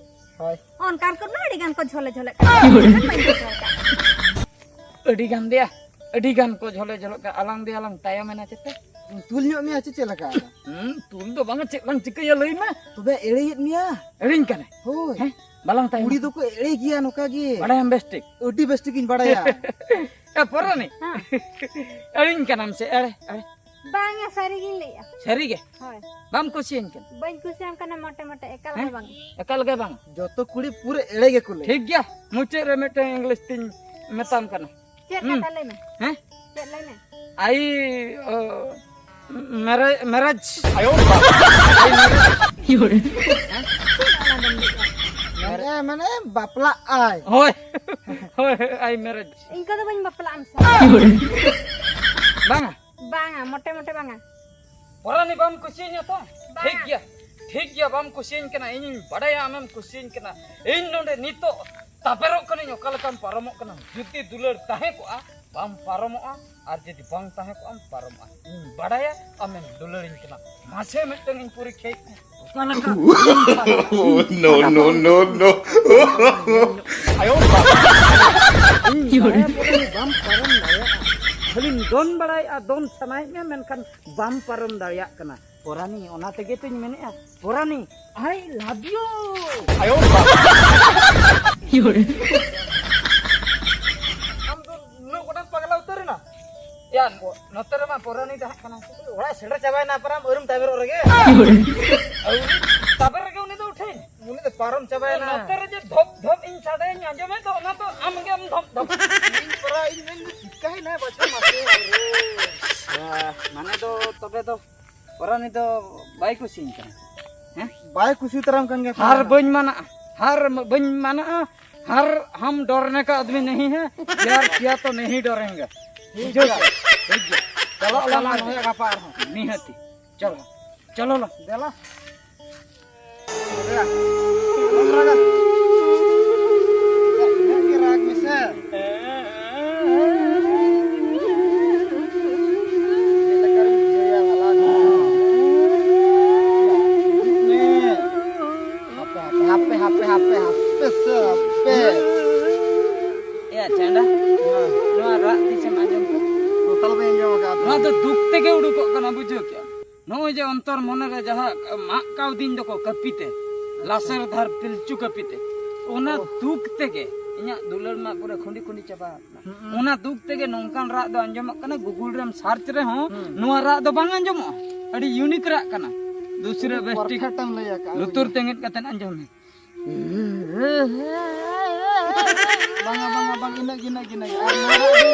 ᱦᱳᱭ᱾ ᱚᱱᱠᱟᱱ ᱠᱚ ᱢᱟ ᱟᱹᱰᱤ ᱜᱟᱱ ᱠᱚ ᱡᱷᱚᱞᱮ ᱡᱷᱚᱞᱮᱜ ᱠᱟᱱᱟ᱾ ᱚᱱᱟ ᱵᱟᱹᱧ ᱵᱩᱡᱷᱟᱹᱣ ᱠᱟᱜ᱾ ᱟᱹᱰᱤ ᱜᱟᱱ ᱫᱮᱭᱟ, ᱟᱹᱰᱤ ᱜᱟᱱ ᱠᱚ ᱡᱷᱚᱞᱮ ᱡᱷᱚᱞᱮᱜ ᱠᱟᱱᱟ᱾ ᱟᱞᱟᱝ ᱫᱮᱭᱟ ᱞᱟᱝ ᱛᱟᱭᱚᱢ ᱮᱱᱟ ᱪᱮᱛᱟ? ᱛᱩᱞ ᱧᱚᱜ ᱢᱮᱭᱟ ᱪᱮ ᱪᱮᱫ ᱞᱮᱠᱟ? ᱦᱩᱸ, ᱛᱩᱞ ᱫᱚ ᱵᱟᱝᱟ, ᱪᱮᱫ ᱞᱟᱝ ᱪᱤᱠᱟᱹᱭᱟ ᱞᱟᱹᱭ ᱢᱮ? ᱛᱚᱵᱮ ᱮᱲᱮᱭᱮᱫ ᱢᱮᱭᱟ? ᱮᱲᱮᱧ ᱠᱟᱱᱟᱭ? ᱦᱳᱭ᱾ ᱦᱮᱸ? ᱵᱟᱞᱟᱝ ᱛᱟᱭᱚᱢᱟ᱾ ᱠᱩᱲᱤ ᱫᱚᱠᱚ ᱮᱲᱮ ᱜᱮᱭᱟ ᱱᱚᱝᱠᱟ ᱜᱮ᱾ ᱵᱟᱲᱟᱭᱟᱢ ᱵᱮᱥ ᱴᱷᱤᱠ? ᱟᱹᱰᱤ ᱵᱮᱥ ᱴᱷᱤᱠᱤᱧ ᱵᱟᱲᱟᱭᱟ᱾ ᱮ ᱯᱚᱨᱟᱱᱤ᱾ ᱦᱮᱸ᱾ ᱮᱲᱮᱧ ᱠᱟᱱᱟᱢ ᱥᱮ ᱮᱲᱮ, ᱮᱲᱮ? ᱵᱟᱝᱟ, ᱥᱟᱹᱨᱤ ᱜᱤᱧ ᱞᱟᱹᱭᱮᱜᱼᱟ᱾ ᱥᱟᱹᱨᱤ ᱜᱮ? ᱦᱳᱭ᱾ ᱵᱟᱢ ᱠᱩᱥᱤᱭᱟᱹᱧ ᱠᱟᱱᱟ? ᱵᱟᱹᱧ ᱠᱩᱥᱤᱭᱟᱢ ᱠᱟᱱᱟ ᱢᱚᱴᱮ ᱢᱚᱴᱮ, ᱮᱠᱟᱞ ᱜᱮ ᱦᱮᱸ? ᱵᱟᱝ᱾ ᱮᱠᱟᱞ ᱜᱮ ᱵᱟᱝ? ᱡᱚᱛᱚ ᱠᱩᱲᱤ ᱯᱩᱨᱟᱹ ᱮᱲᱮ ᱜᱮᱠᱚ ᱞᱟᱹᱭᱟ᱾ ᱴᱷᱤᱠ ᱜᱮᱭᱟ, ᱢᱩᱪᱟᱹᱫ ᱨᱮ ᱢᱤᱫᱴᱮᱱ English ᱛᱤᱧ ᱢᱮᱛᱟᱢ ᱠᱟᱱᱟ᱾ ᱪᱮᱫ ᱦᱩᱸ᱾ ᱠᱟᱛᱷᱟ ᱞᱟᱹᱭ ᱢᱮ? ᱦᱮᱸ? ᱪᱮᱫ ᱞᱟᱹᱭ ᱢᱮ? I, uh, marri-, marriage. ᱟᱭᱳ ᱵᱟᱵᱟ᱾ I marriage. ᱦᱮᱸ? ᱪᱮᱫ ᱚᱱᱟ ᱫᱚᱢ ᱞᱟᱹᱭ ᱠᱮᱫᱟ? ᱢᱟᱱᱮ, ᱢᱟᱱᱮ ᱵᱟᱯᱞᱟᱜ ᱟᱭ᱾ ᱦᱳᱭ᱾ ᱦᱳᱭ, ᱦᱳᱭ, I marriage. ᱤᱧ ᱠᱚᱫᱚ ᱵᱟᱹᱧ ᱵᱟᱯᱞᱟᱜᱼᱟ ᱟᱢ ᱥᱟᱶ᱾ ᱵᱟᱝᱟ? ᱵᱟᱝᱟ, ᱢᱚᱴᱮ ᱢᱚᱴᱮ ᱵᱟᱝᱟ᱾ ᱯᱚᱨᱟᱱᱤ, ᱵᱟᱢ ᱠᱩᱥᱤᱭᱟᱹᱧᱟ ᱛᱚ? ᱵᱟᱝᱟ᱾ ᱴᱷᱤᱠ ᱜᱮᱭᱟ, ᱴᱷᱤᱠ ᱜᱮᱭᱟ, ᱵᱟᱢ ᱠᱩᱥᱤᱭᱟᱹᱧ ᱠᱟᱱᱟ, ᱤᱧᱤᱧ ᱵᱟᱰᱟᱭᱟ ᱟᱢᱮᱢ ᱠᱩᱥᱤᱭᱟᱹᱧ ᱠᱟᱱᱟ᱾ ᱤᱧ ᱱᱚᱰᱮ ᱱᱤᱛᱚᱜ ᱛᱟᱵᱮᱨᱚᱜ ᱠᱟᱹᱱᱟᱹᱧ, ᱚᱠᱟ ᱞᱮᱠᱟᱢ ᱯᱟᱨᱚᱢᱚᱜ ᱠᱟᱱᱟ᱾ ᱡᱩᱫᱤ ᱫᱩᱞᱟᱹᱲ ᱛᱟᱦᱮᱸ ᱠᱚᱜᱼᱟ, ᱵᱟᱢ ᱯᱟᱨᱚᱢᱚᱜᱼᱟ, ᱟᱨ ᱡᱩᱫᱤ ᱵᱟᱝ ᱛᱟᱦᱮᱸ ᱠᱚᱜᱼᱟᱢ, ᱯᱟᱨᱚᱢᱚᱜᱼᱟ᱾ ᱤᱧ ᱵᱟᱰᱟᱭᱟ ᱟᱢᱮᱢ ᱫᱩᱞᱟᱹᱲᱤᱧ ᱠᱟᱱᱟ᱾ ᱢᱟᱥᱮ ᱢᱤᱫᱴᱟᱝ ᱤᱧ ᱯᱚᱨᱤᱠᱠᱷᱟᱭᱮᱫ ᱢᱮ᱾ ᱚᱠᱟ ᱞᱮᱠᱟ? No, no, no, no. ᱟᱭᱳ ᱵᱟᱵᱟ᱾ ᱤᱧ ᱵᱟᱰᱟᱭᱟ ᱯᱚᱨᱟᱱᱤ ᱵᱟᱢ ᱯᱟᱨᱚᱢ ᱫᱟᱲᱮᱭᱟᱜᱼᱟ᱾ ᱠᱷᱟᱹᱞᱤᱢ ᱫᱚᱱ ᱵᱟᱲᱟᱭᱮᱫᱼᱟ, ᱫᱚᱱ ᱥᱟᱱᱟᱭᱮᱫ ᱢᱮᱭᱟ, ᱢᱮᱱᱠᱷᱟᱱ ᱵᱟᱢ ᱯᱟᱨᱚᱢ ᱫᱟᱲᱮᱭᱟᱜ ᱠᱟᱱᱟ᱾ ᱯᱚᱨᱟᱱᱤ, ᱚᱱᱟ ᱛᱮᱜᱮ ᱛᱚᱧ ᱢᱮᱱᱮᱫᱼᱟ, ᱯᱚᱨᱟᱱᱤ, I love you. ᱟᱭᱳ ᱵᱟᱵᱟ᱾ ᱟᱢ ᱫᱚ ᱱᱩᱱᱟᱹᱜ ᱜᱚᱴᱟᱢ ᱯᱟᱜᱽᱞᱟ ᱩᱛᱟᱹᱨ ᱮᱱᱟ? ᱭᱟ, ᱱᱚᱛᱮ ᱨᱮᱢᱟ ᱯᱚᱨᱟᱱᱤ ᱛᱟᱦᱮᱸ ᱠᱟᱱᱟ᱾ ᱚᱲᱟᱜ ᱥᱮᱴᱮᱨ ᱪᱟᱵᱟᱭᱮᱱᱟ ᱯᱟᱨᱟᱢ ᱟᱹᱨᱩᱢ ᱛᱟᱵᱮᱨᱚᱜ ᱨᱮᱜᱮ᱾ ᱟᱹᱣᱨᱤ ᱛᱟᱵᱮᱨ ᱨᱮᱜᱮ ᱩᱱᱤ ᱫᱚ ᱩᱴᱷᱟᱹᱭ᱾ ᱩᱱᱤ ᱫᱚ ᱯᱟᱨᱚᱢ ᱪᱟᱵᱟᱭᱮᱱᱟ᱾ ᱱᱚᱛᱮ ᱨᱮ ᱡᱮ ᱫᱷᱚᱯ ᱫᱷᱚᱯ ᱤᱧ ᱥᱟᱰᱮᱧ ᱟᱸᱡᱚᱢᱮᱫ ᱫᱚ, ᱚᱱᱟ ᱫᱚ ᱟᱢ ᱜᱮᱢ ᱫᱷᱚᱯ ᱫᱷᱚᱯ᱾ ᱤᱧ ᱯᱚᱨᱟ-, ᱤᱧ ᱢᱮᱱ ᱫᱚ ᱪᱤᱠᱟᱹᱭᱮᱱᱟ ᱵᱟᱪᱷᱟ ᱢᱟᱥᱮ ᱟᱨᱮ᱾ ᱢᱟᱱᱮ ᱫᱚ ᱛᱚᱵᱮ ᱫᱚ ᱯᱚᱨᱟᱱᱤ ᱫᱚ ᱵᱟᱭ ᱠᱩᱥᱤᱧ ᱠᱟᱱᱟ᱾ ᱦᱮᱸ? ᱵᱟᱭ ᱠᱩᱥᱤ ᱩᱛᱟᱹᱨᱟᱢ ᱠᱟᱱ ᱜᱮᱭᱟ ᱦᱟᱨ ᱯᱚᱨᱟᱱᱤ᱾ ᱵᱟᱹᱧ ᱢᱟᱱᱟᱜᱼᱟ, ᱦᱟᱨ ᱵᱟᱹᱧ ᱢᱟᱱᱟᱜᱼᱟ᱾ हर हम डरने का आदमी नहीं है, प्यार किया तो नहीं डरेंगे। ᱴᱷᱤᱠ ᱵᱩᱡᱷᱟᱹᱣ ᱜᱮᱭᱟ᱾ ᱠᱮᱫᱟ? ᱴᱷᱤᱠ ᱜᱮᱭᱟ᱾ ᱪᱟᱞᱟᱜ ᱟᱞᱟᱝ ᱪᱟᱞᱟᱜ ᱟᱨᱦᱚᱸ᱾ ᱦᱩᱭᱩᱜᱼᱟ ᱜᱟᱯᱟ ᱟᱨᱦᱚᱸ᱾ ᱱᱤᱦᱟᱹᱛᱤ᱾ ᱪᱚᱞᱚ᱾ ᱪᱚᱞᱚ ᱞᱚ᱾ ᱫᱮᱞᱟ᱾ ᱫᱮᱞᱟ᱾ ᱟᱞᱚᱢ ᱨᱟᱜᱟ᱾ ᱤᱱᱟᱹᱜ ᱜᱮ ᱨᱟᱜᱽ ᱢᱮᱥᱮ᱾ ᱪᱮᱫ ᱞᱮᱠᱟ ᱨᱮᱢ ᱵᱩᱡᱷᱟᱹᱣᱟ ᱵᱟᱞᱟ ᱱᱚᱣᱟ? ᱦᱤᱡᱩᱜ ᱢᱮ᱾ ᱦᱟᱯᱮ, ᱦᱟᱯᱮ, ᱦᱟᱯᱮ, ᱦᱟᱯᱮ, ᱦᱟᱯᱮ᱾ ᱜᱮ ᱩᱰᱩᱠᱚᱜ ᱠᱟᱱᱟ, ᱵᱩᱡᱷᱟᱹᱣ ᱠᱮᱜᱼᱟᱢ? ᱱᱚᱜᱼᱚᱭ ᱡᱮ ᱚᱱᱛᱚᱨ ᱢᱚᱱᱮ ᱨᱮ ᱡᱟᱦᱟᱸ ᱢᱟᱜ ᱠᱟᱣᱫᱤᱧ ᱫᱚᱠᱚ ᱠᱟᱹᱯᱤ ᱛᱮ, ᱞᱟᱥᱮᱨ ᱫᱷᱟᱨ ᱯᱤᱞᱪᱩ ᱠᱟᱹᱯᱤ ᱛᱮ, ᱚᱱᱟ ᱫᱩᱠ ᱛᱮᱜᱮ ᱤᱧᱟᱹᱜ ᱫᱩᱞᱟᱹᱲ ᱢᱟ ᱯᱩᱨᱟᱹ ᱠᱷᱩᱸᱰᱤ ᱠᱷᱩᱸᱰᱤ ᱪᱟᱵᱟ ᱟᱠᱟᱱᱟ᱾ ᱦᱩᱸ᱾ ᱚᱱᱟ ᱫᱩᱠ ᱛᱮᱜᱮ ᱱᱚᱝᱠᱟᱱ ᱨᱟᱜ ᱫᱚ ᱟᱸᱡᱚᱢᱚᱜ ᱠᱟᱱᱟ, Google ᱨᱮᱢ search ᱨᱮᱦᱚᱸ ᱦᱩᱸ᱾ ᱱᱚᱣᱟ ᱨᱟᱜ ᱫᱚ ᱵᱟᱝ ᱟᱸᱡᱚᱢᱚᱜᱼᱟ᱾ ᱟᱹᱰᱤ unique ᱨᱟᱜ ᱠᱟᱱᱟ᱾ ᱫᱩᱥᱨᱟᱹ ᱵᱮᱥᱴᱤᱠ perfect ᱮᱢ ᱞᱟᱹᱭ ᱟᱠᱟᱫᱼᱟ᱾ ᱞᱩᱛᱩᱨ ᱛᱮᱸᱜᱮᱫ ᱠᱟᱛᱮ ᱟᱸᱡᱚᱢ ᱢᱮ᱾ ᱵᱟᱝᱟ, ᱵᱟᱝᱟ, ᱵᱟᱝ, ᱤᱱᱟᱹᱜ ᱜᱮ, ᱤᱱᱟᱹᱜ ᱜᱮ, ᱤᱱᱟᱹᱜ ᱜᱮ᱾ ᱟᱨ ᱱᱚᱣᱟ ᱨᱟᱜ ᱫᱚ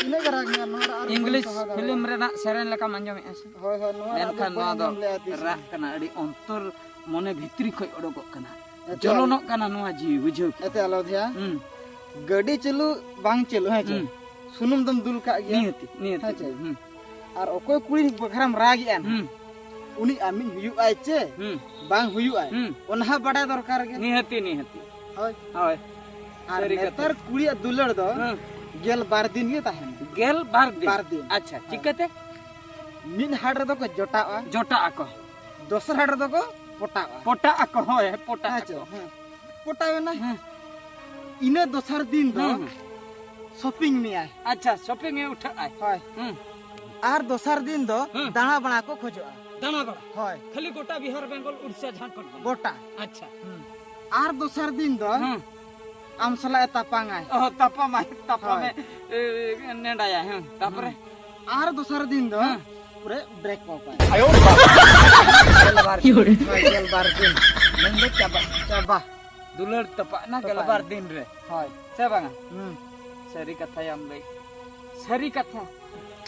ᱤᱱᱟᱹᱜ ᱜᱮ ᱨᱟᱜᱽ ᱢᱮ, ᱟᱨ ᱱᱚᱣᱟ ᱨᱟᱜ ᱟᱨ ᱵᱟᱹᱧ English ᱥᱟᱦᱟᱣ ᱫᱟᱲᱮᱭᱟᱜᱼᱟ᱾ ᱯᱷᱤᱞᱢ ᱨᱮᱱᱟᱜ ᱥᱮᱨᱮᱧ ᱞᱮᱠᱟᱢ ᱟᱸᱡᱚᱢᱮᱫᱼᱟ ᱥᱮ? ᱦᱳᱭ, ᱦᱳᱭ, ᱱᱚᱣᱟ ᱨᱟᱜ ᱫᱚ ᱢᱮᱱᱠᱷᱟᱱ ᱵᱟᱹᱧ ᱱᱚᱣᱟ ᱫᱚ ᱟᱸᱡᱚᱢ ᱞᱮᱫᱼᱟ ᱛᱤᱥ ᱦᱚᱸ᱾ ᱨᱟᱜ ᱠᱟᱱᱟ, ᱟᱹᱰᱤ ᱚᱱᱛᱚᱨ ᱢᱚᱱᱮ ᱵᱷᱤᱛᱨᱤ ᱠᱷᱚᱡ ᱚᱰᱚᱠᱚᱜ ᱠᱟᱱᱟ᱾ ᱮᱛᱮ ᱡᱚᱞᱚᱱᱚᱜ ᱠᱟᱱᱟ ᱱᱚᱣᱟ ᱡᱤᱣᱤ, ᱵᱩᱡᱷᱟᱹᱣ ᱠᱮᱫᱟ? ᱮᱛᱮ ᱟᱞᱚᱫᱷᱭᱟ, ᱦᱩᱸ᱾ ᱜᱟᱹᱰᱤ ᱪᱟᱹᱞᱩ ᱵᱟᱝ ᱪᱟᱹᱞᱩ, ᱦᱮᱸ ᱪᱮ? ᱦᱩᱸ᱾ ᱥᱩᱱᱩᱢ ᱫᱚᱢ ᱫᱩᱞ ᱠᱟᱜ ᱜᱮᱭᱟ᱾ ᱱᱤᱦᱟᱹᱛᱤ, ᱱᱤᱦᱟᱹᱛᱤ᱾ ᱦᱮᱸ ᱪᱮ? ᱦᱩᱸ᱾ ᱟᱨ ᱚᱠᱚᱭ ᱠᱩᱲᱤ ᱵᱟᱠᱷᱨᱟᱢ ᱨᱟᱜᱮᱜᱼᱟ ᱱᱟᱦᱟᱜ, ᱦᱩᱸ᱾ ᱩᱱᱤ ᱟᱢᱤᱡ ᱦᱩᱭᱩᱜ ᱟᱭ ᱪᱮ ᱦᱩᱸ᱾ ᱵᱟᱝ ᱦᱩᱭᱩᱜ ᱟᱭ, ᱦᱩᱸ᱾ ᱚᱱᱟ ᱦᱚᱸ ᱵᱟᱰᱟᱭ ᱫᱚᱨᱠᱟᱨ ᱜᱮ᱾ ᱱᱤᱦᱟᱹᱛᱤ, ᱱᱤᱦᱟᱹᱛᱤ᱾ ᱦᱳᱭ᱾ ᱦᱳᱭ᱾ ᱟᱨ ᱥᱟᱹᱨᱤ ᱠᱟᱛᱷᱟ᱾ ᱱᱮᱛᱟᱨ ᱠᱩᱲᱤᱭᱟᱜ ᱫᱩᱞᱟᱹᱲ ᱫᱚ ᱦᱩᱸ᱾ ᱜᱮᱞ ᱵᱟᱨ ᱫᱤᱱ ᱜᱮ ᱛᱟᱦᱮᱱᱟ᱾ ᱜᱮᱞ ᱵᱟᱨ ᱫᱤᱱ? ᱵᱟᱨ ᱫᱤᱱ᱾ ᱟᱪᱪᱷᱟ, ᱦᱳᱭ᱾ ᱪᱤᱠᱟᱹᱛᱮ? ᱢᱤᱫ ᱦᱟᱴ ᱨᱮᱫᱚ ᱠᱚ ᱡᱚᱴᱟᱜᱼᱟ᱾ ᱡᱚᱴᱟᱜ ᱟᱠᱚ᱾ ᱫᱚᱥᱟᱨ ᱦᱟᱴ ᱨᱮᱫᱚ ᱠᱚ ᱯᱚᱴᱟᱜᱼᱟ᱾ ᱯᱚᱴᱟᱜ ᱟᱠᱚ, ᱦᱳᱭ, ᱯᱚᱴᱟᱜ ᱦᱮᱸ ᱪᱮ? ᱟᱠᱚ᱾ ᱦᱮᱸ᱾ ᱯᱚᱴᱟᱣᱮᱱᱟ᱾ ᱦᱮᱸ᱾ ᱤᱱᱟᱹ ᱫᱚᱥᱟᱨ ᱫᱤᱱ ᱫᱚ ᱦᱮᱸ, ᱦᱮᱸ᱾ Shopping ᱢᱮᱭᱟᱭ᱾ ᱟᱪᱪᱷᱟ, shopping ᱮ ᱩᱴᱷᱟᱹᱜ ᱟᱭ᱾ ᱦᱳᱭ᱾ ᱦᱮᱸ᱾ ᱟᱨ ᱫᱚᱥᱟᱨ ᱫᱤᱱ ᱫᱚ ᱦᱮᱸ᱾ ᱫᱟᱬᱟ ᱵᱟᱲᱟ ᱠᱚ ᱠᱷᱚᱡᱚᱜᱼᱟ᱾ ᱫᱟᱬᱟ ᱵᱟᱲᱟ? ᱦᱳᱭ᱾ ᱠᱷᱟᱹᱞᱤ ᱜᱚᱴᱟ ᱵᱤᱦᱟᱨ ᱵᱮᱝᱜᱚᱞ ᱩᱲᱤᱥᱥᱟ ᱡᱷᱟᱲᱠᱷᱚᱸᱰ ᱠᱷᱚᱱ᱾ ᱜᱚᱴᱟ᱾ ᱟᱪᱪᱷᱟ᱾ ᱦᱩᱸ᱾ ᱟᱨ ᱫᱚᱥᱟᱨ ᱫᱤᱱ ᱫᱚ ᱦᱮᱸ᱾ ᱟᱢ ᱥᱟᱞᱟᱜ ᱮ ᱛᱟᱯᱟᱝᱟᱭ᱾ ᱚ, ᱛᱟᱯᱟᱢᱟᱭ, ᱛᱟᱯᱟᱢᱮ, ᱦᱳᱭ᱾ ᱮ, ᱱᱮᱰᱟᱭᱟ, ᱦᱮᱸ᱾ ᱛᱟᱯᱚᱨᱮ? ᱦᱩᱸ᱾ ᱟᱨ ᱫᱚᱥᱟᱨ ᱫᱤᱱ ᱫᱚ ᱦᱮᱸ᱾ ᱯᱩᱨᱟᱹ break up ᱟᱭ᱾ ᱟᱭᱳ ᱵᱟᱵᱟ᱾ ᱜᱮᱞᱵᱟᱨ ᱫᱤᱱ᱾ ᱦᱳᱭ, ᱜᱮᱞᱵᱟᱨ ᱫᱤᱱ᱾ ᱢᱮᱱᱫᱚ ᱪᱟᱵᱟ, ᱪᱟᱵᱟ᱾ ᱫᱩᱞᱟᱹᱲ ᱛᱚᱯᱟᱜ ᱱᱟ ᱛᱚᱯᱟᱜ ᱜᱮᱞᱵᱟᱨ ᱱᱟ᱾ ᱫᱤᱱ ᱨᱮ᱾ ᱦᱳᱭ᱾ ᱥᱮ ᱵᱟᱝᱟ? ᱦᱩᱸ᱾ ᱥᱟᱹᱨᱤ ᱠᱟᱛᱷᱟᱭᱟᱢ ᱞᱟᱹᱭ᱾ ᱥᱟᱹᱨᱤ ᱠᱟᱛᱷᱟ᱾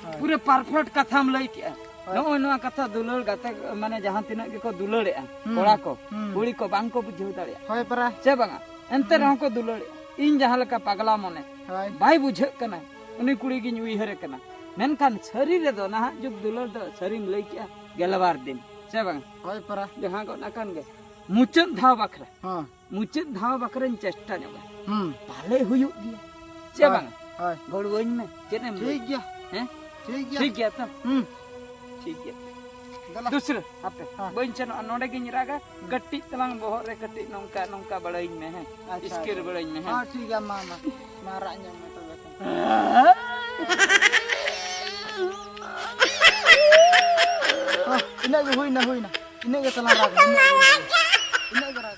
ᱦᱳᱭ᱾ ᱯᱩᱨᱟᱹ perfect ᱠᱟᱛᱷᱟᱢ ᱞᱟᱹᱭ ᱠᱮᱜᱼᱟ᱾ ᱦᱳᱭ᱾ ᱱᱚᱜᱼᱚᱭ ᱱᱚᱣᱟ ᱠᱟᱛᱷᱟ ᱫᱩᱞᱟᱹᱲ ᱜᱟᱛᱮ, ᱢᱟᱱᱮ ᱡᱟᱦᱟᱸ ᱛᱤᱱᱟᱹᱜ ᱜᱮᱠᱚ ᱫᱩᱞᱟᱹᱲᱮᱜᱼᱟ, ᱦᱩᱸ᱾ ᱠᱚᱲᱟ ᱠᱚ, ᱦᱩᱸ᱾ ᱠᱩᱲᱤ ᱠᱚ ᱵᱟᱝ ᱠᱚ ᱵᱩᱡᱷᱟᱹᱣ ᱫᱟᱲᱮᱭᱟᱜᱼᱟ᱾ ᱦᱳᱭ ᱯᱟᱨᱟ᱾ ᱥᱮ ᱵᱟᱝᱟ? ᱮᱱᱛᱮ ᱦᱩᱸ᱾ ᱨᱮᱦᱚᱸ ᱠᱚ ᱫᱩᱞᱟᱹᱲᱮᱜᱼᱟ᱾ ᱤᱧ ᱡᱟᱦᱟᱸ ᱞᱮᱠᱟ ᱯᱟᱜᱽᱞᱟ ᱢᱚᱱᱮ, ᱦᱳᱭ᱾ ᱵᱟᱭ ᱵᱩᱡᱷᱟᱹᱜ ᱠᱟᱱᱟ, ᱩᱱᱤ ᱠᱩᱲᱤ ᱜᱤᱧ ᱩᱭᱦᱟᱹᱨᱮ ᱠᱟᱱᱟ᱾ ᱢᱮᱱᱠᱷᱟᱱ ᱥᱟᱹᱨᱤ ᱨᱮᱫᱚ ᱱᱟᱦᱟᱜ ᱡᱩᱜᱽ ᱫᱩᱞᱟᱹᱲ ᱫᱚ ᱥᱟᱹᱨᱤᱢ ᱞᱟᱹᱭ ᱠᱮᱜᱼᱟ, ᱜᱮᱞᱵᱟᱨ ᱫᱤᱱ᱾ ᱥᱮ ᱵᱟᱝᱟ? ᱦᱳᱭ ᱯᱟᱨᱟ᱾ ᱡᱟᱦᱟᱸ ᱜᱚᱫ ᱟᱠᱟᱱ ᱜᱮ᱾ ᱢᱩᱪᱟᱹᱫ ᱫᱷᱟᱣ ᱵᱟᱠᱷᱨᱟ᱾ ᱦᱚᱸ᱾ ᱢᱩᱪᱟᱹᱫ ᱫᱷᱟᱣ ᱵᱟᱠᱷᱨᱟᱧ ᱪᱮᱥᱴᱟ ᱧᱚᱜᱟ᱾ ᱦᱩᱸ᱾ ᱯᱟᱞᱮ ᱦᱩᱭᱩᱜ ᱜᱮᱭᱟ᱾ ᱪᱮ ᱦᱳᱭ, ᱵᱟᱝᱟ? ᱦᱳᱭ᱾ ᱜᱚᱲᱚᱣᱟᱹᱧ ᱢᱮ᱾ ᱪᱮᱫ ᱮᱢ ᱴᱷᱤᱠ ᱞᱟᱹᱭᱟ? ᱜᱮᱭᱟ᱾ ᱦᱮᱸ? ᱴᱷᱤᱠ ᱜᱮᱭᱟ᱾ ᱴᱷᱤᱠ ᱜᱮᱭᱟ ᱛᱚ? ᱦᱩᱸ᱾ ᱴᱷᱤᱠ ᱜᱮᱭᱟ᱾ ᱫᱮᱞᱟ᱾ ᱫᱩᱥᱨᱟᱹ, ᱦᱟᱯᱮ᱾ ᱦᱮᱸ᱾ ᱵᱟᱹᱧ ᱥᱮᱱᱚᱜᱼᱟ, ᱱᱚᱰᱮ ᱜᱤᱧ ᱨᱟᱜᱟ᱾ ᱦᱩᱸ᱾ ᱠᱟᱹᱴᱤᱡ ᱛᱟᱞᱟᱝ ᱵᱚᱦᱚᱜ ᱨᱮ ᱠᱟᱹᱴᱤᱡ ᱱᱚᱝᱠᱟ, ᱱᱚᱝᱠᱟ ᱵᱟᱲᱟᱧ ᱢᱮ, ᱦᱮᱸ? ᱟᱪᱪᱷᱟ, ᱤᱥᱠᱤᱨ ᱟᱪᱪᱷᱟ᱾ ᱵᱟᱲᱟᱧ ᱢᱮ, ᱦᱮᱸ? ᱦᱮᱸ, ᱴᱷᱤᱠ ᱜᱮᱭᱟ, ᱢᱟ, ᱢᱟ᱾ ᱢᱟ ᱨᱟᱜ ᱧᱚᱜ ᱢᱮ ᱛᱚᱵᱮ ᱠᱷᱟᱱ᱾ ᱦᱩᱭᱱᱟ, ᱦᱩᱭᱱᱟ᱾ ᱤᱱᱟᱹᱜ ᱜᱮ ᱛᱟᱞᱟᱝ ᱨᱟᱜᱽ, ᱤᱱᱟᱹᱜ ᱜᱮ ᱨᱟᱜᱽ᱾ ᱤᱱᱟᱹᱜ ᱜᱮ ᱨᱟᱜᱽ᱾